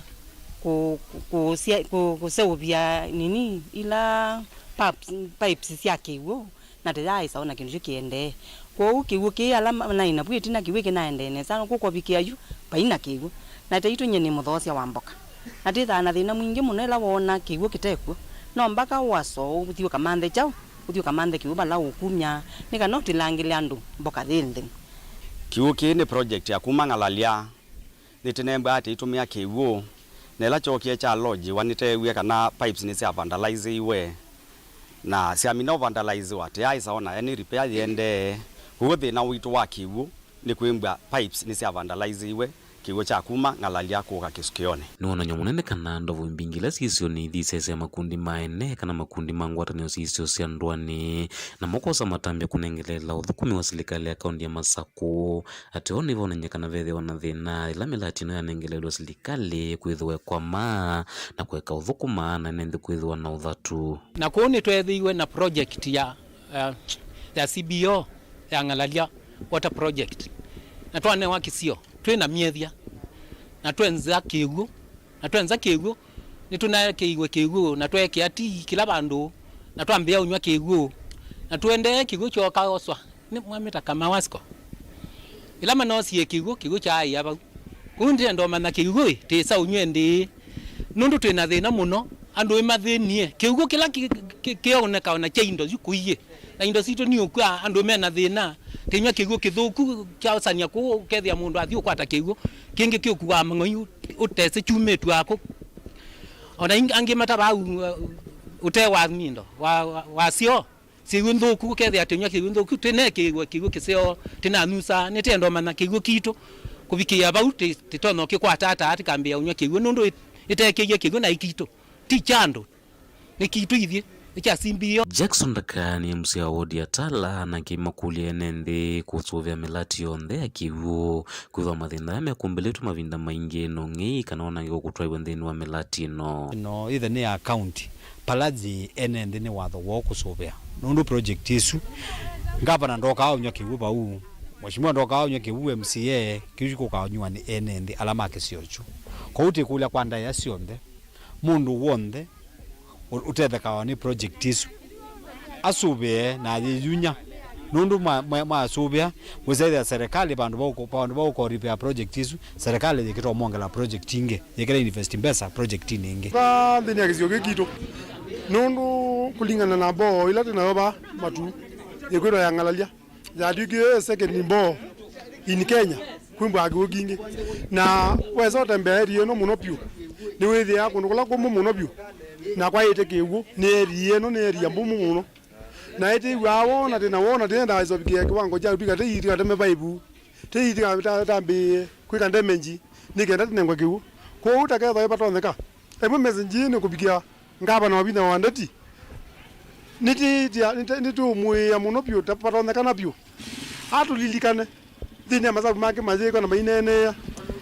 kũ-, kũ-, kũsya-, kũ-, kũseũvya nini ila pipes, pipes sya kĩw'ũ na tĩyaaĩsa ona kĩndũ kyu kĩendee. Kwoou kĩw'ũ kĩĩ ala ma-, naĩ navu ĩtina kĩw'ũ kĩnaendee nesa, kũkovikĩa yu vai na kĩw'ũ. Na taitũ nyie nĩ mũthoosya wa mboka. Na twĩthaa na thĩna mwingĩ mũno ĩla woona kĩw'ũ kĩtekw'o. No mbaka ũasoo ũthi ũkamanthe kyaũ, ũthi ũkamanthe kĩw'ũ vala ũkumya, nĩ kana ũtilangĩle andũ mboka yĩ ntheu. Kĩw'ũ kĩĩ nĩ project ya kuma Ng'alalya. Nĩtĩnembwa atĩ ĩtũmĩa kĩw'ũ, na ĩla kyookie kyalodgiwa nĩteewie kana pipes nĩsya vandaliziwe. Na syamina vandaliziwa, tĩyaaĩsa ona any repair yĩendee. Kwoou thĩna witũ wa kĩw'ũ nĩ kwĩmbwa pipes nĩsya vandaliziwe, kĩw'ũ kya kuma Ng'alalya kũka Kĩsukĩonĩ. Nĩwonany'o mũnene kana ndovo mbingĩ ila syĩ isionĩ ithi isyaĩsya makundi ma ene kana makundi ma ngwatanĩo syĩ isio sya ndũanĩ, namo kwosa matambya kũnengeleela ũthũkũmi wa silikalĩ ya kaunti ya Masakũ. Atĩ o nĩvonany'a kana vethĩwa na thĩna ĩla mĩlati ĩno yanengeleelw'e silikalĩ kwĩthĩwa ĩkwama na kũeka ũthũkũma na ene nthĩ kwĩthĩwa na ũthatu. Na kũu nĩtweethĩiwe na project ya, ya, ya C B O ya Ng'alalya Water Project. Na twanewa kĩsio twĩ na myethya, na twenza kĩw'ũ, na twenza kĩw'ũ, nĩtũnaekĩiwe kĩw'ũ, na tweekĩa tii kĩla vandũ, na twambĩĩa ũnyw'a kĩw'ũ, na tũendee kĩw'ũ kyooka oswa nĩ mwamĩta Kamau Wasco. Ĩla manoosie kĩw'ũ, kĩw'ũ kyaaĩa vau. Kwoou ndĩenda ũmanya kĩw'ũ ĩ, tĩsa ũnyw'e ndĩĩ. Nũndũ twĩ na thĩna mũno, andũ ĩmathĩnie. Kĩw'ũ kĩla kĩ-, kĩ-, kĩoneka ona kya indo yu kũiĩ. Na indo sitũ nĩ ũkw'a andũ me na thĩna. Tĩnyw'a kĩw'ũ kĩthũku kyaũsania kũu, ũkethĩa mũndũ athi ũkwata kĩw'ũ. Kĩngĩ kĩũkuaa mang'oi ũ-, ũtesĩ kyumĩtw'a kũ. Ona ing-, angĩ matavaa u-, ũtee wa nindo, wa, wa, wa syoo. Syĩw'ũ nthũku, ũkethĩa tĩnyw'a kĩw'ũ nthũku, tĩneekĩiwe kĩw'ũ kĩseo, tĩnanusaa, nĩtenda ũmanya kĩw'ũ kitũ. Kũvikĩĩa vau, tĩ-, tĩtonya ũkĩkwata ata, tĩkambĩĩa ũnyw'a kĩw'ũ, nũndũ ĩ-, ĩteekĩie kĩw'ũ na ĩ kitũ. Ti kya andũ, nĩ kitũ ithyĩ, nĩ kya C B O. Jackson Ndaka nĩ M C A wa wodi ya Tala, nake makũlya ene nthĩ kũsũvĩa mĩlati yonthe ya kĩw'ũ, kwĩthĩwa mathĩna aya mekũmbĩlĩtwe mavinda maingĩ no ng'ei kana onangĩko kũtwaĩwe nthĩnĩ wa mĩlati ĩno. Ĩno ĩthe nĩ ya county, pala yĩ ene nthĩ nĩ watho woo kũsũvĩa, nũndũ project ĩsu, ngavana ndokaa ũnyw'a kĩw'ũ vau, mheshimiwa ndokaa ũnyw'a kĩw'ũ M C A, kĩu kĩkũkaa ũnyw'a nĩ ene nthĩ ala ma kĩsio kyu. Kwoou tĩkũlya kwa ndaĩa syonthe, mũndũ w'onthe ũ-, ũtethekawa nĩ project isu, asũvĩe na ayĩyunya, nũndũ ma-, ma-, maasũvĩa, mwĩsethĩa serikali vandũ va ũko-, vandũ va ũkoripea project isu, serikali yĩkĩta ũmongela project ingĩ, yĩkĩta invest mbesa projectinĩ ingĩ. Va nthĩnĩ ya kĩsio kĩĩ kitũ, nũndũ kũlingana na mboo ila twĩ nayo va matu, ĩkwĩtwa ya Ng'alalya. Yatw'ĩkie second bore in Kenya, kwĩmbwa kĩw'ũ kingĩ. Na wesa ũtembea area ĩno mũno vyũ, nĩwĩthĩaa kũndũ kũla kũmũ mũno vyũ, na kwaĩte kĩw'ũ, nĩ area ĩno, nĩ area mbũmũ mũno. Na ĩtĩw'aa wona tĩna wona tĩendaa ĩsovikĩa kĩwango kya ũtw'ĩka tĩitika teme vaivu, tĩitika ta-, tambĩĩe kwĩka damage, nĩ kenda tĩnengwe kĩw'ũ. Kwoou takethwa ĩvatonyeka. Ĩmwe message ĩĩ nĩ kũvikĩa Ngavana Wavinya wa Ndeti, nĩtĩĩtya, nĩtĩ-, nĩtũũmũĩĩa mũno vyũ, ta vatonyekana vyũ, atũlilikane nthĩnĩ ya masavu make mayĩĩka na maineeneea,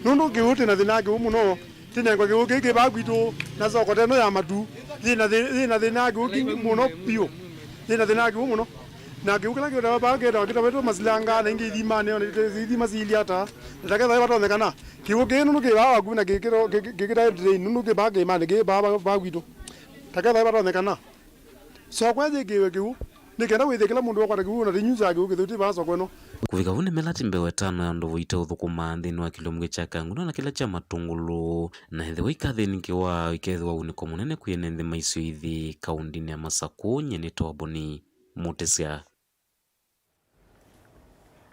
nũndũ kĩw'ũ, twĩ na thĩna wa kĩw'ũ mũno. Tĩnengwe kĩw'ũ kĩĩ kĩ vaa kwitũ, na soko ta ĩno ya matu yĩ na thĩ-, yĩ na thĩna wa kĩw'ũ kingĩ mũno vyũ, yĩ na thĩna wa kĩw'ũ mũno. Na kĩw'ũ kĩla kĩtawa vaa kĩtawa kĩtawetwe masilanga, na ingĩ ithimanĩ, ona ithima siilye ata, na takethwa ĩvatonyekana. Kĩw'ũ kĩĩ nũndũ kĩ vaa vakuvĩ na kĩkĩro-, kĩ-, kĩ-, kĩkĩtae drain, nũndũ kĩ vaa kĩĩmanĩ, kĩ vaa, vaa, vaa kwitũ. Takethwa ĩvatonyekana, soko ĩyĩkĩĩwe kĩw'ũ, nĩ kenda wĩthĩe kĩla mũndũ wakwata kĩw'ũ na tĩnyusaa kĩw'ũ kĩtheu tĩ vaa soko ĩno. Kũvika vu nĩ mĩlati mbee wa ĩtano ya ndovo iteũthũkũma nthĩnĩ wa kĩlomita kya Kanguna na kĩla kya Matũngũlũ, na ĩthĩwa ikathĩnĩkĩwa, ikethĩwa ũunĩko mũnene kwĩ ene nthĩ ma isio ithi kaũndĩnĩ ya Masakũ. Nyie nĩtawa Boni Mũtĩsya.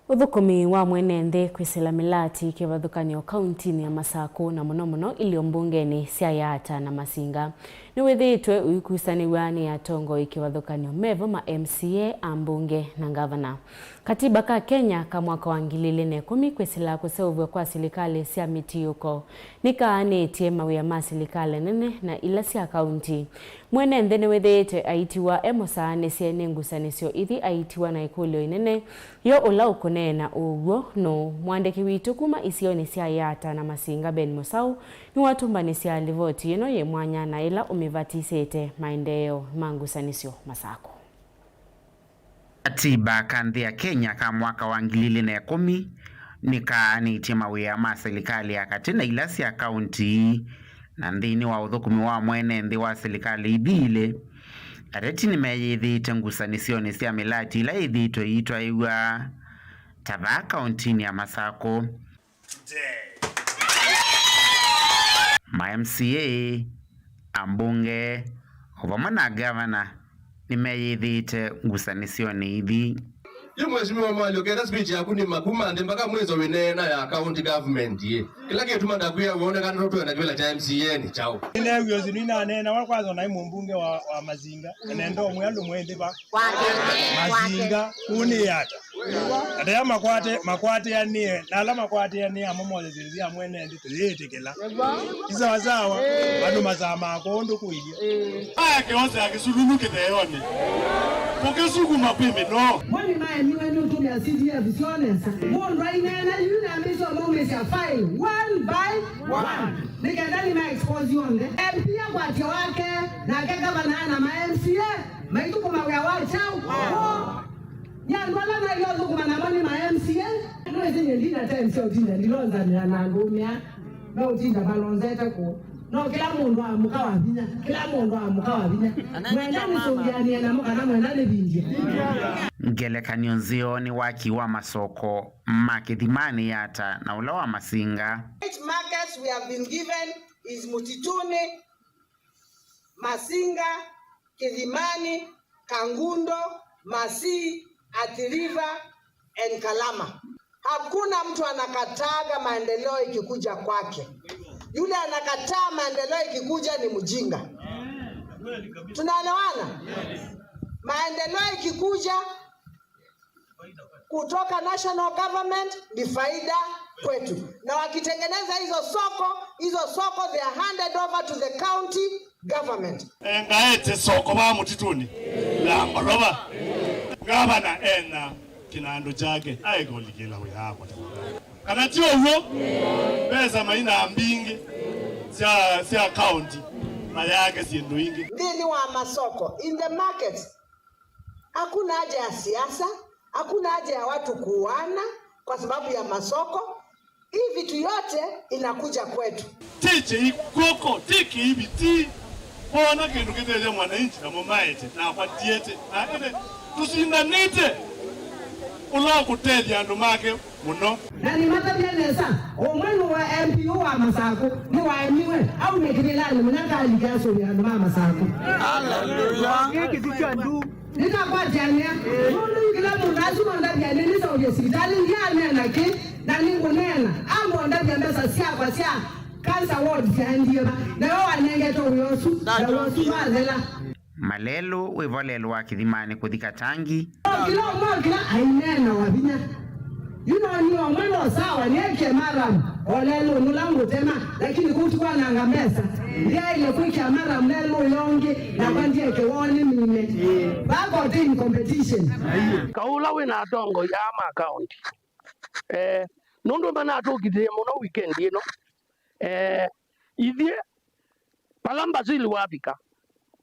Ũthũkũmi wa mwene nthĩ kwĩsĩla mĩlati kĩvathũkany'o kauntinĩ ya Masakũ na mũno mũno ilio mbungenĩ sya Yaata na Masinga nĩwĩthĩĩtwe ũikusanĩw'a nĩ atongoi kĩvathũkany'o mevo ma M C A, ambunge na ngavana. Katiba ka Kenya ka mwaka wa ngili ilĩ na ĩkũmi kwĩsĩla kũseũvw'a kwa silikalĩ sya mĩtiũko nĩkaanĩtye mawĩa ma silikalĩ nene na ila sya kaunti. Mwene nthĩ nĩwĩthĩĩtwe aitiwa e mũsaanĩsye nĩ ngusanĩsyo ithi aitiwa na ĩkũlyo ĩnene yo ũla ũkũneena ũw'o nũũ. Mũandĩki witũ kuma isionĩ sya Yaata na Masinga, Ben Mũsaũ, nĩwatũmbanĩsya livoti ĩno yĩ mwanya na ĩla ũmĩvatisĩte maendeeo ma ngusanĩsyo Masakũ. Katiba ka nthĩ ya Kenya ka mwaka wa ngili ilĩ na ĩkũmi nĩkaanĩtye mawĩa ma silikalĩ ya katĩ na ila sya kaunti, na nthĩnĩ wa ũthũkũmi wa mwene nthĩ wa silikalĩ ithi ilĩ, ateti nĩmeyĩthĩĩte ngusanĩsyonĩ sya mĩlati ila yĩthĩĩtwe ĩitwaĩw'a ta vaa kauntinĩ ya Masakũ. Today. Ma M C A, ambunge, o vamwe na ngavana nĩmeyĩthĩĩte ngusanĩsyonĩ ithi. Yu Mheshimiwa Mwalyo, kenda speech yaku nĩ makuma nthĩ mpaka mwiso wĩneena ya county government ĩ. Kĩla kĩtuma ndakwĩa wonekana tũtwenda kĩvĩla kya M C A nĩ kyaũ? Nĩneewie ũsu nĩnaneenawa kwanza naĩ mũmbunge wa, wa Masinga. Nenda ũmwĩa ndũmwĩthĩva. Kwake. Masinga, kũnĩ ata? Ata ya makwate, makwatĩanĩe, na ala makwatĩanĩe amo mose sĩlĩsya mwene nthĩ tũyĩtĩkĩla. Nĩ sawa sawa, andũ masamaa kũndũ kũilyĩ. Aya kĩose ya kĩsululu kĩtheonĩ. Kũkĩsukuma kwĩ mĩnoo. Moni maemiwe nĩ ũtũmĩa C D F syonesa. Mũndũ aineena yu nambĩsyo maumĩsya file one by one. Nĩ kenda nĩ ma expose yonthe. M P akwatya wake, nake gavana na ma M C A maithũkũma wĩa wa kyaũ. Nĩ andũ ala naĩle ũthũkũma namo nĩ ma M C A. Nĩwĩsĩ nyie ndina time sya ũtinda ndilonzanĩa na andũ ũmĩa meũtinda malonzete kũũ. No kĩla mũndũ amũka wa vinya, kĩla mũndũ amũka wa vinya. Mwenda nĩsũngĩanĩe namo kana mwenda nĩvindye. Ngelekany'o nzeo nĩ waki wa masoko ma Kĩthimanĩ, Yata, na ũla wa Masinga. Eight markets we have been given is Mutituni, Masinga, Kithimani, Kangundo, Masii, Athi River and Kalama. Hakuna mtu anakataaga maendeleo ikikuja kwake. Yule anakataa maendeleo ikikuja ni mjinga. Tunaelewana? Maendeleo ikikuja kutoka national government ni faida kwetu, na wakitengeneza hizo soko, hizo soko they are handed over to the county government. Engaete soko va Mũtitũnĩ ya ngolova. Gavana ena kĩnandũ kyake aĩkũlikĩla wĩakwa. Kana ti ũw'o? Mbesa maina mbingĩ sya, sya county mayake syĩndũ ingĩ. Nthĩnĩ wa masoko, in the markets, hakuna haja ya siasa, hakuna haja ya watu kuuana kwa sababu ya masoko. Hii vitu yote inakuja kwetu. Ti kĩi kw'oko, ti kĩi viti. Wona kĩndũ kĩtethya mwananchi namo maete, nakwa ndiete. Na ĩndĩ tũsindanĩte ũla ũkũtethya andũ make mũno. Na nĩmatavya nesa, ũmwe nĩ wa M P wa Masakũ, nĩwaemiwe, aume kĩvĩlanĩ mũna kalike asũvĩa andũ ma Masakũ. Hallelujah. Nĩtakwatĩanĩa, nũndũ yu kĩla mũndũ asu mandavya nĩ nĩseũvye sivitalĩ, ndianeena kĩ, na nĩngũneena, ambondavya mbesa syakwa sya cancer ward syaendie va, nawe wanengetwe wĩa ũsu, na wĩa ũsu ndwathela. Malelũ wĩvo lelũ wa Kĩthimanĩ kũthi Katangi. Kĩla ũmwe kĩla aineena wa vinya. Yu no niĩ ũmwe no sawa, nĩekie maram, o lelũnĩ ũla ngũtema, lakini kũu ti kwananga mbesa. Ndyaĩle kwĩkĩa maram lelũ ũla ũngĩ, nakwa ndieke woo nĩmine. Back or in competition. Kaũ ũla wĩ na atongoi aa ma kaũnti. Eh, nũndũ manatũkitĩe mũno weekend ĩno. Eh, ithyĩ, vala Mbasili wavika,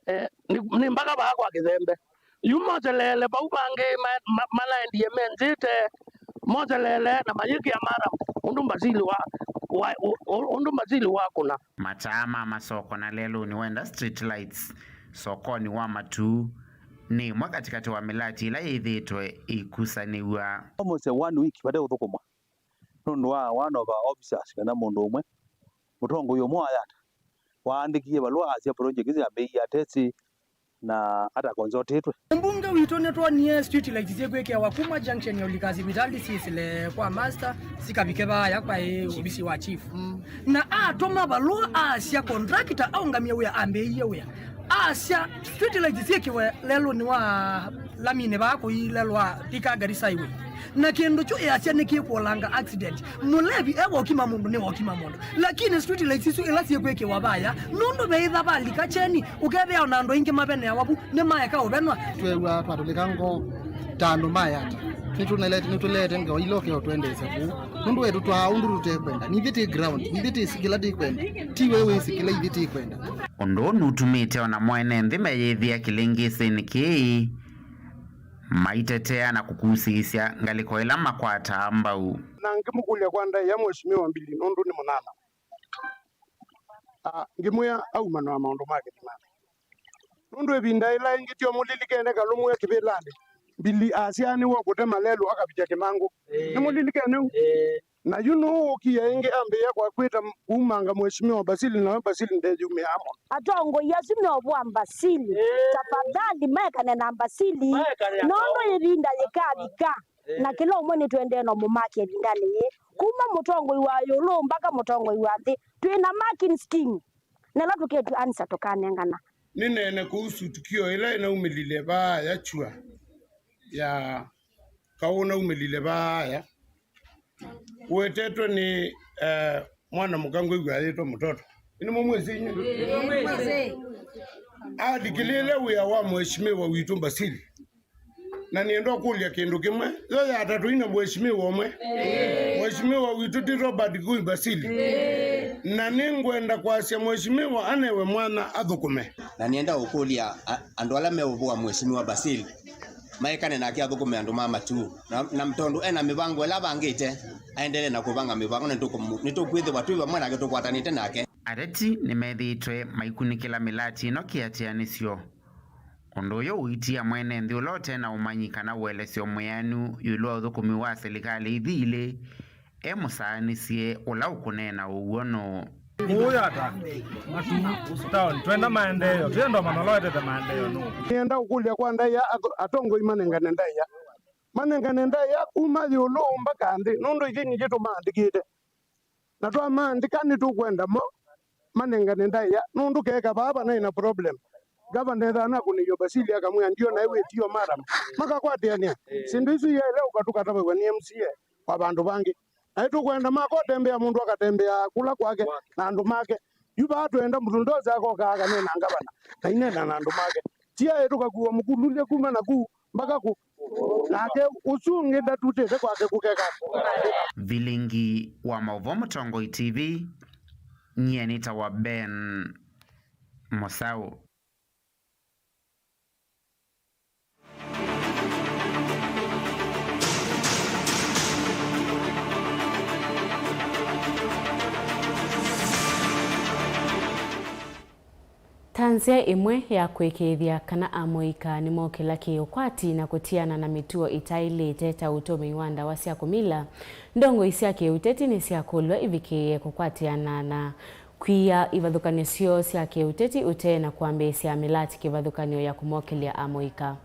eh, nĩ, nĩ mpaka vaa kwa Kĩthembe. Yu moseleele vau vangĩ ma, ma, manaendie menzĩte, moseleele na mayĩkĩa mara ũndũ Mbasili wa, wa, ũ-, ũ-, ũndũ Mbasili wakũna. Mataa ma masoko na lelũnĩ wenda street lights sokonĩ wa Matuu nĩ ĩmwe katĩkatĩ wa mĩlati ĩla yĩthĩĩtwe ĩikusanĩw'a. Almost a one week vate ũthũkũmwa. Nũndũ wa one of our officers, kana mũndũ ũmwe, mũtongoi ũmwe wa Yata, waandĩkie valũa asya project ĩsu yambĩĩie atesi na atakonsultĩtwe. Mbunge witũ nĩtwonie street lights syĩkwĩkĩawa kuma junction ya Ulika Sibitali syĩsĩle kwa master, sikavike vaaya kwa ĩ ovisi wa chief. Na atũma valũa asya contractor aũngamie wĩa ambĩĩie wĩa. Asya street lights syĩkĩwe lelũnĩ wa laminĩ vaa kũi lelũ wa Thika Garissa Highway. Na kĩndũ kyu ĩasya nĩkĩkũolanga accident. Mũlevi e wokima mũndũ nĩ wokima mũndũ. Lakini street lights isu ila syĩkwĩkĩwa vaya, nũndũ veĩtha valika kyeni, ũkethĩa ona andũ aingĩ maveneawa vu, nĩmaeka ũvenwa. Twew'a twatũlĩka ngoo ta andũ ma Yata. Nĩtũnelete, nĩtũleete ngoo ila ũkeo twendeesya kũu. Nũndũ we tũtwaa ũndũ tũtekwenda. Nithyĩ ti ground, nithyĩ ti kĩla ndikwenda. Ti we wĩsĩ kĩla ithyĩ tikwenda. Ũndũ ũũ nũtumĩte ona mwene nthĩ meyĩthĩa kĩlĩngĩsĩnĩ kĩĩ, maitetea na kũkusĩĩsya ngalĩko ĩla makwataa mbau. Na ngĩmũkũlya kwa ndaĩa Mheshimiwa Mbili nũndũ nĩ mũnana. Ah, ngĩmwĩa aumana na maũndũ ma Kĩthimanĩ. Nũndũ ĩvinda ĩla ĩngĩ tyo mũlilikene Kalũmwe kĩvĩlanĩ, Mbili asyaanĩw'e kũtema lelũ akavikya Kĩmangũ. Nĩmũlilikene ũu? Na yu nũũ ũkie ĩngĩ ambĩĩa kwa kwĩta kumanga Mheshimiwa Basili, nawe Basili ndeyumĩaa mũno. Atongoi asu meũvũa Basili. Ĩĩ. Tafadhali maekane na Basili. Maekane na nũndũ ĩvinda yĩkavika. Ĩĩ. Na kĩla ũmwe nĩtũendee na mũmaki ĩvindanĩ yĩĩ. Kuma mũtongoi wa ĩũlũ mpaka mũtongoi wa nthĩ. Twĩ na marking scheme. Na ĩla tũkĩtw'anĩsya tũkanengana. Nĩneene kuhusu tukio ĩla ĩnaumĩlile vaaya kyua ya kaũ ũnaumĩlile vaaya. Ũetetwe nĩ, eh, mwana mũka ngwĩw'a ayĩtwa Mũtoto. Nĩmũmwĩsĩ inyuĩ? Alikĩlĩĩle wĩa wa Mheshimiwa witũ Basili. Na nĩenda ũkũlya kĩndũ kĩmwe. Yo ya atatũ ina Mheshimiwa ũmwe. Mheshimiwa witũ ti Robert Gui Basili. Na nĩngwenda kwasya Mheshimiwa anewe mwanya athũkũme. Na nĩenda ũkũlya a-, andũ ala meũvũa Mheshimiwa Basili, maekane nake athũkũme andũ ma Matuu. Na, na tondũ ena mĩvango ĩla avangĩte, aendelee na kũvanga mĩvango, na nĩtũkũmũ-, nĩtũkwĩthĩwa twĩ vamwe nake, tũkwatanĩte nake. Ateti nĩmethĩĩtwe maikunĩkĩla mĩlati ĩno kĩatĩanĩsyo. Ũndũ ũyũ ũitia mwene nthĩ ũla ũte na ũmanyi kana ũelesyo mwĩanu ĩũlũ wa ũthũkũmi wa silikalĩ ithi ilĩ, e mũsaanĩsye ũla ũkũneena ũw'o nũũ. Kũũ yata Matuu town, twenda maendeeo, twenda manolo etete maendeeo nũũ? Nĩenda ũkũlya kwa ndaĩa, ato-, atongoi manengane ndaĩa. Manengane ndaĩa kuma ĩũlũ mbaka nthĩ, nũndũ ithyĩ nithyĩ tũmaandĩkĩte. Na twamaandĩka nĩtũkwenda mo manengane ndaĩa, nũndũ keka vaa vanaĩ na problem. Gavana ethaa nakũnĩiwe Basili akamwĩa, "Ndio naĩ wĩtio madam." Makakwatĩanĩa. Syĩndũ isu iyaĩle ũka tũkatavaw'a nĩ M C A kwa vandũ vangĩ. Naĩ tũkwenda makotembea, mũndũ akatembea kũla kwake na andũ make. Yu vaa twenda Mutundose akoka akaneena na ngavana na ineena na andũ make. Tiaĩ tũkakuwa mũkululye kuma naku mpaka kũ. Nake ũsu ũngĩ ndatutĩte kwake kũkeka. Vilingi wa maũvoo Mũtongoi T V, nyie nĩtawa Ben Mũsaũ. Ta nzĩa ĩmwe ya kũĩkĩĩthya kana amũika nĩmokĩla kĩ-ũkwati na kũtiana na mĩtuo ĩtaĩlĩte ta ũtũmĩi wa ndawa sya kũmila, ndongoi sya kĩ-ũteti nĩsyakũlw'a ivikĩĩe kũkwatĩana na kwia ivathũkany'o syoo sya kĩ-ũteti ũtee na kwambĩĩsya mĩlati kĩvathũkany'o ya kũmokĩlya amũika.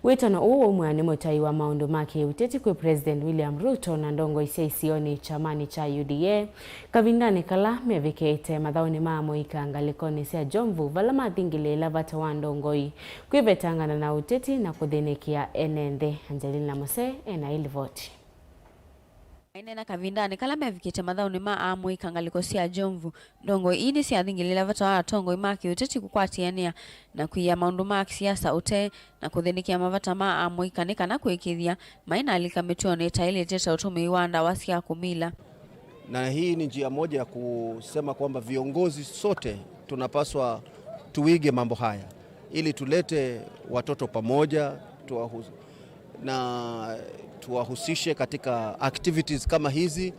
Wĩtano ũũ waumw'a nĩ mũtai wa maũndũ ma kĩ-ũteti kwĩ President William Ruto na ndongoi sya isionĩ kyamanĩ kya U D A, kavindanĩ kala mevikĩte mathaũnĩ ma amũika ngalĩkonĩ sya Jomvu, vala mathingĩlĩĩla vata wa ndongoi kwĩvetangana na ũteti na kũthĩnĩkĩa ene nthĩ. Angelina Mose ena ĩ livoti. Maineena kavindanĩ kala mevikĩte mathaũnĩ ma amũika ngalĩko sya Jomvu, ndongoi ii nĩsyathingĩlĩĩla vata wa atongoi ma kĩ-ũteti kũkwatĩanĩa na kwia maũndũ ma siasa ũtee na kũthĩnĩkĩa mavata ma amũika nĩ kana kũĩkĩĩthya maĩ na alika mĩtuonĩ ĩtaĩlĩte ta ũtũmĩi wa ndawa sya kũmila. Na hii ni njia moja ya kusema kwamba viongozi sote tunapaswa tuige mambo haya ili tulete watoto pamoja, tuwahu-, na tuwahusishe katika activities kama hizi,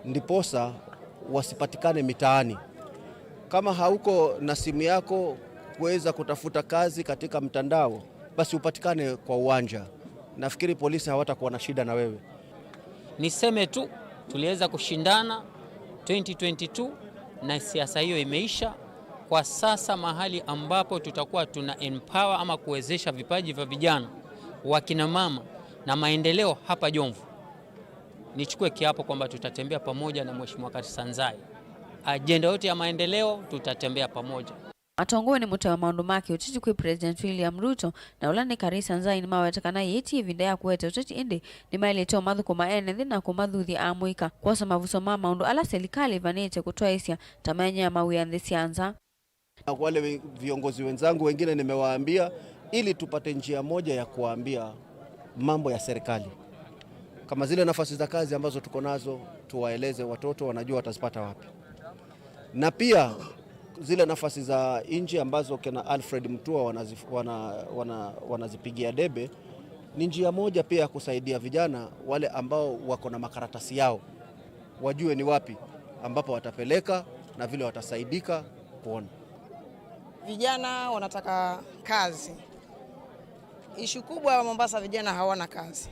ndiposa wasipatikane mitaani. Kama hauko na simu yako kuweza kutafuta kazi katika mtandao, basi upatikane kwa uwanja. Nafikiri polisi hawatakuwa na shida na wewe. Niseme tu, tuliweza kushindana twenty twenty-two na siasa hiyo imeisha. Kwa sasa mahali ambapo tutakuwa tuna empower ama kuwezesha vipaji vya vijana, wakina mama na maendeleo hapa Jomvu, nichukue kiapo kwamba tutatembea pamoja na Mheshimiwa Karisa Nzai. Ajenda yote ya maendeleo tutatembea pamoja. Atongoi nĩ mũtai wa maũndũ ma kĩũteti kwĩ President William Ruto, na ũla nĩ Karisa Nzai nĩmaweta kana yĩĩ ti ĩvinda ya kũete ũteti, ĩndĩ nĩmaĩlĩte ũmathũkũma ene nthĩ na kũmathuthya amũika kwosa mavuso ma maũndũ ala silikalĩ ĩvanĩte kũtwaĩĩsya ta maenyewa mawĩa nthĩ sya nza. Na wale we-, viongozi wenzangu wengine nimewaambia ili tupate njia moja ya kuwaambia mambo ya serikali. Kama zile nafasi za kazi ambazo tuko nazo, tuwaeleze watoto wanajua watazipata wapi. Na pia zile nafasi za nchi ambazo kina Alfred Mutua wanazif-, wana-, wana-, wanazipigia debe, ni njia moja pia ya kusaidia vijana wale ambao wako na makaratasi yao, wajue ni wapi ambapo watapeleka na vile watasaidika kuona. Vijana wanataka kazi. Ishu kubwa wa Mombasa, vijana hawana kazi.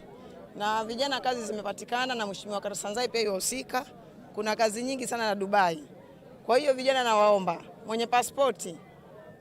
Na vijana kazi zimepatikana, na Mheshimiwa Karisanzai pia yuhusika. Kuna kazi nyingi sana na Dubai. Kwa hiyo vijana nawaomba, mwenye pasipoti,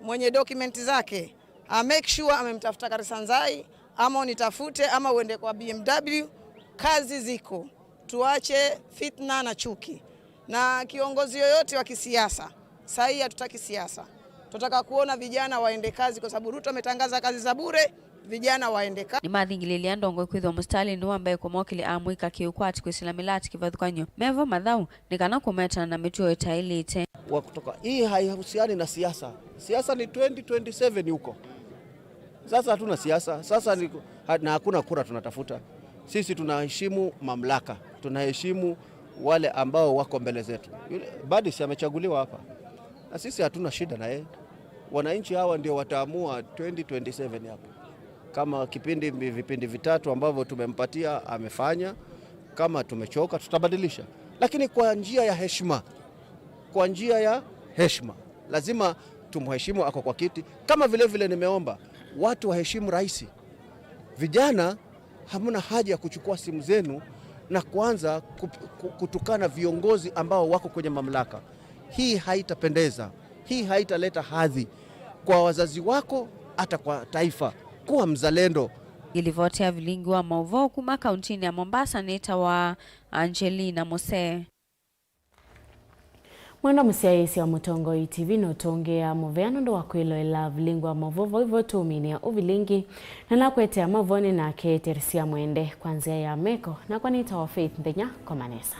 mwenye dokumenti zake, a make sure amemtafuta Karisanzai, ama unitafute, ama uende kwa B M W. Kazi ziko. Tuache fitna na chuki. Na kiongozi yoyote wa kisiasa, saa hii hatutaki siasa. Tunataka kuona vijana waende kazi, kwa sababu Ruto ametangaza kazi za bure, vijana waende kazi. Nĩmathingĩlĩĩlya ndongoi kwĩthĩwa mũsitalĩnĩ wa mbee kũmokĩlya amũika kĩũkwati kwĩsĩla mĩlatĩ kĩvathũkany'o mevo mathaũ nĩ kana kũmetana na mĩtuo ĩtaĩlĩte. Wa kutoka. Hii haihusiani na siasa. Siasa ni twenty twenty-seven huko. Sasa hatuna siasa. Sasa ni, ha-, na hakuna kura tunatafuta. Sisi tunaheshimu mamlaka. Tunaheshimu wale ambao wako mbele zetu. Yule Badis amechaguliwa hapa. Na sisi hatuna shida na yeye. Wananchi hawa ndio wataamua twenty twenty-seven hapa. Kama kipindi, vipindi vitatu ambavyo tumempatia amefanya, kama tumechoka tutabadilisha. Lakini kwa njia ya heshima. Kwa njia ya heshima. Lazima tumheshimu ako kwa kiti. Kama vile vile nimeomba watu waheshimu rais. Vijana, hamna haja ya kuchukua simu zenu na kuanza kup-, ku-, kutukana viongozi ambao wako kwenye mamlaka. Hii haitapendeza. Hii haitaleta hadhi kwa wazazi wako, hata kwa taifa. Kuwa mzalendo. Ĩlivoti ya vilingi wa maũvoo kuma kauntinĩ ya Mombasa nĩtawa Angelina Musee. Mwendwa mũsyaĩĩsya wa Mũtongoi T V nũtũngĩaa mũvea nũndũ wa kwĩloela vilingi wa maũvoo vau vo tũũminĩa ũvilingi, na nakwetea maũvoonĩ nake Teresia Mwende kwa nzĩa ya meko, nakwa nĩtawa Faith Nthenya. Koma nesa.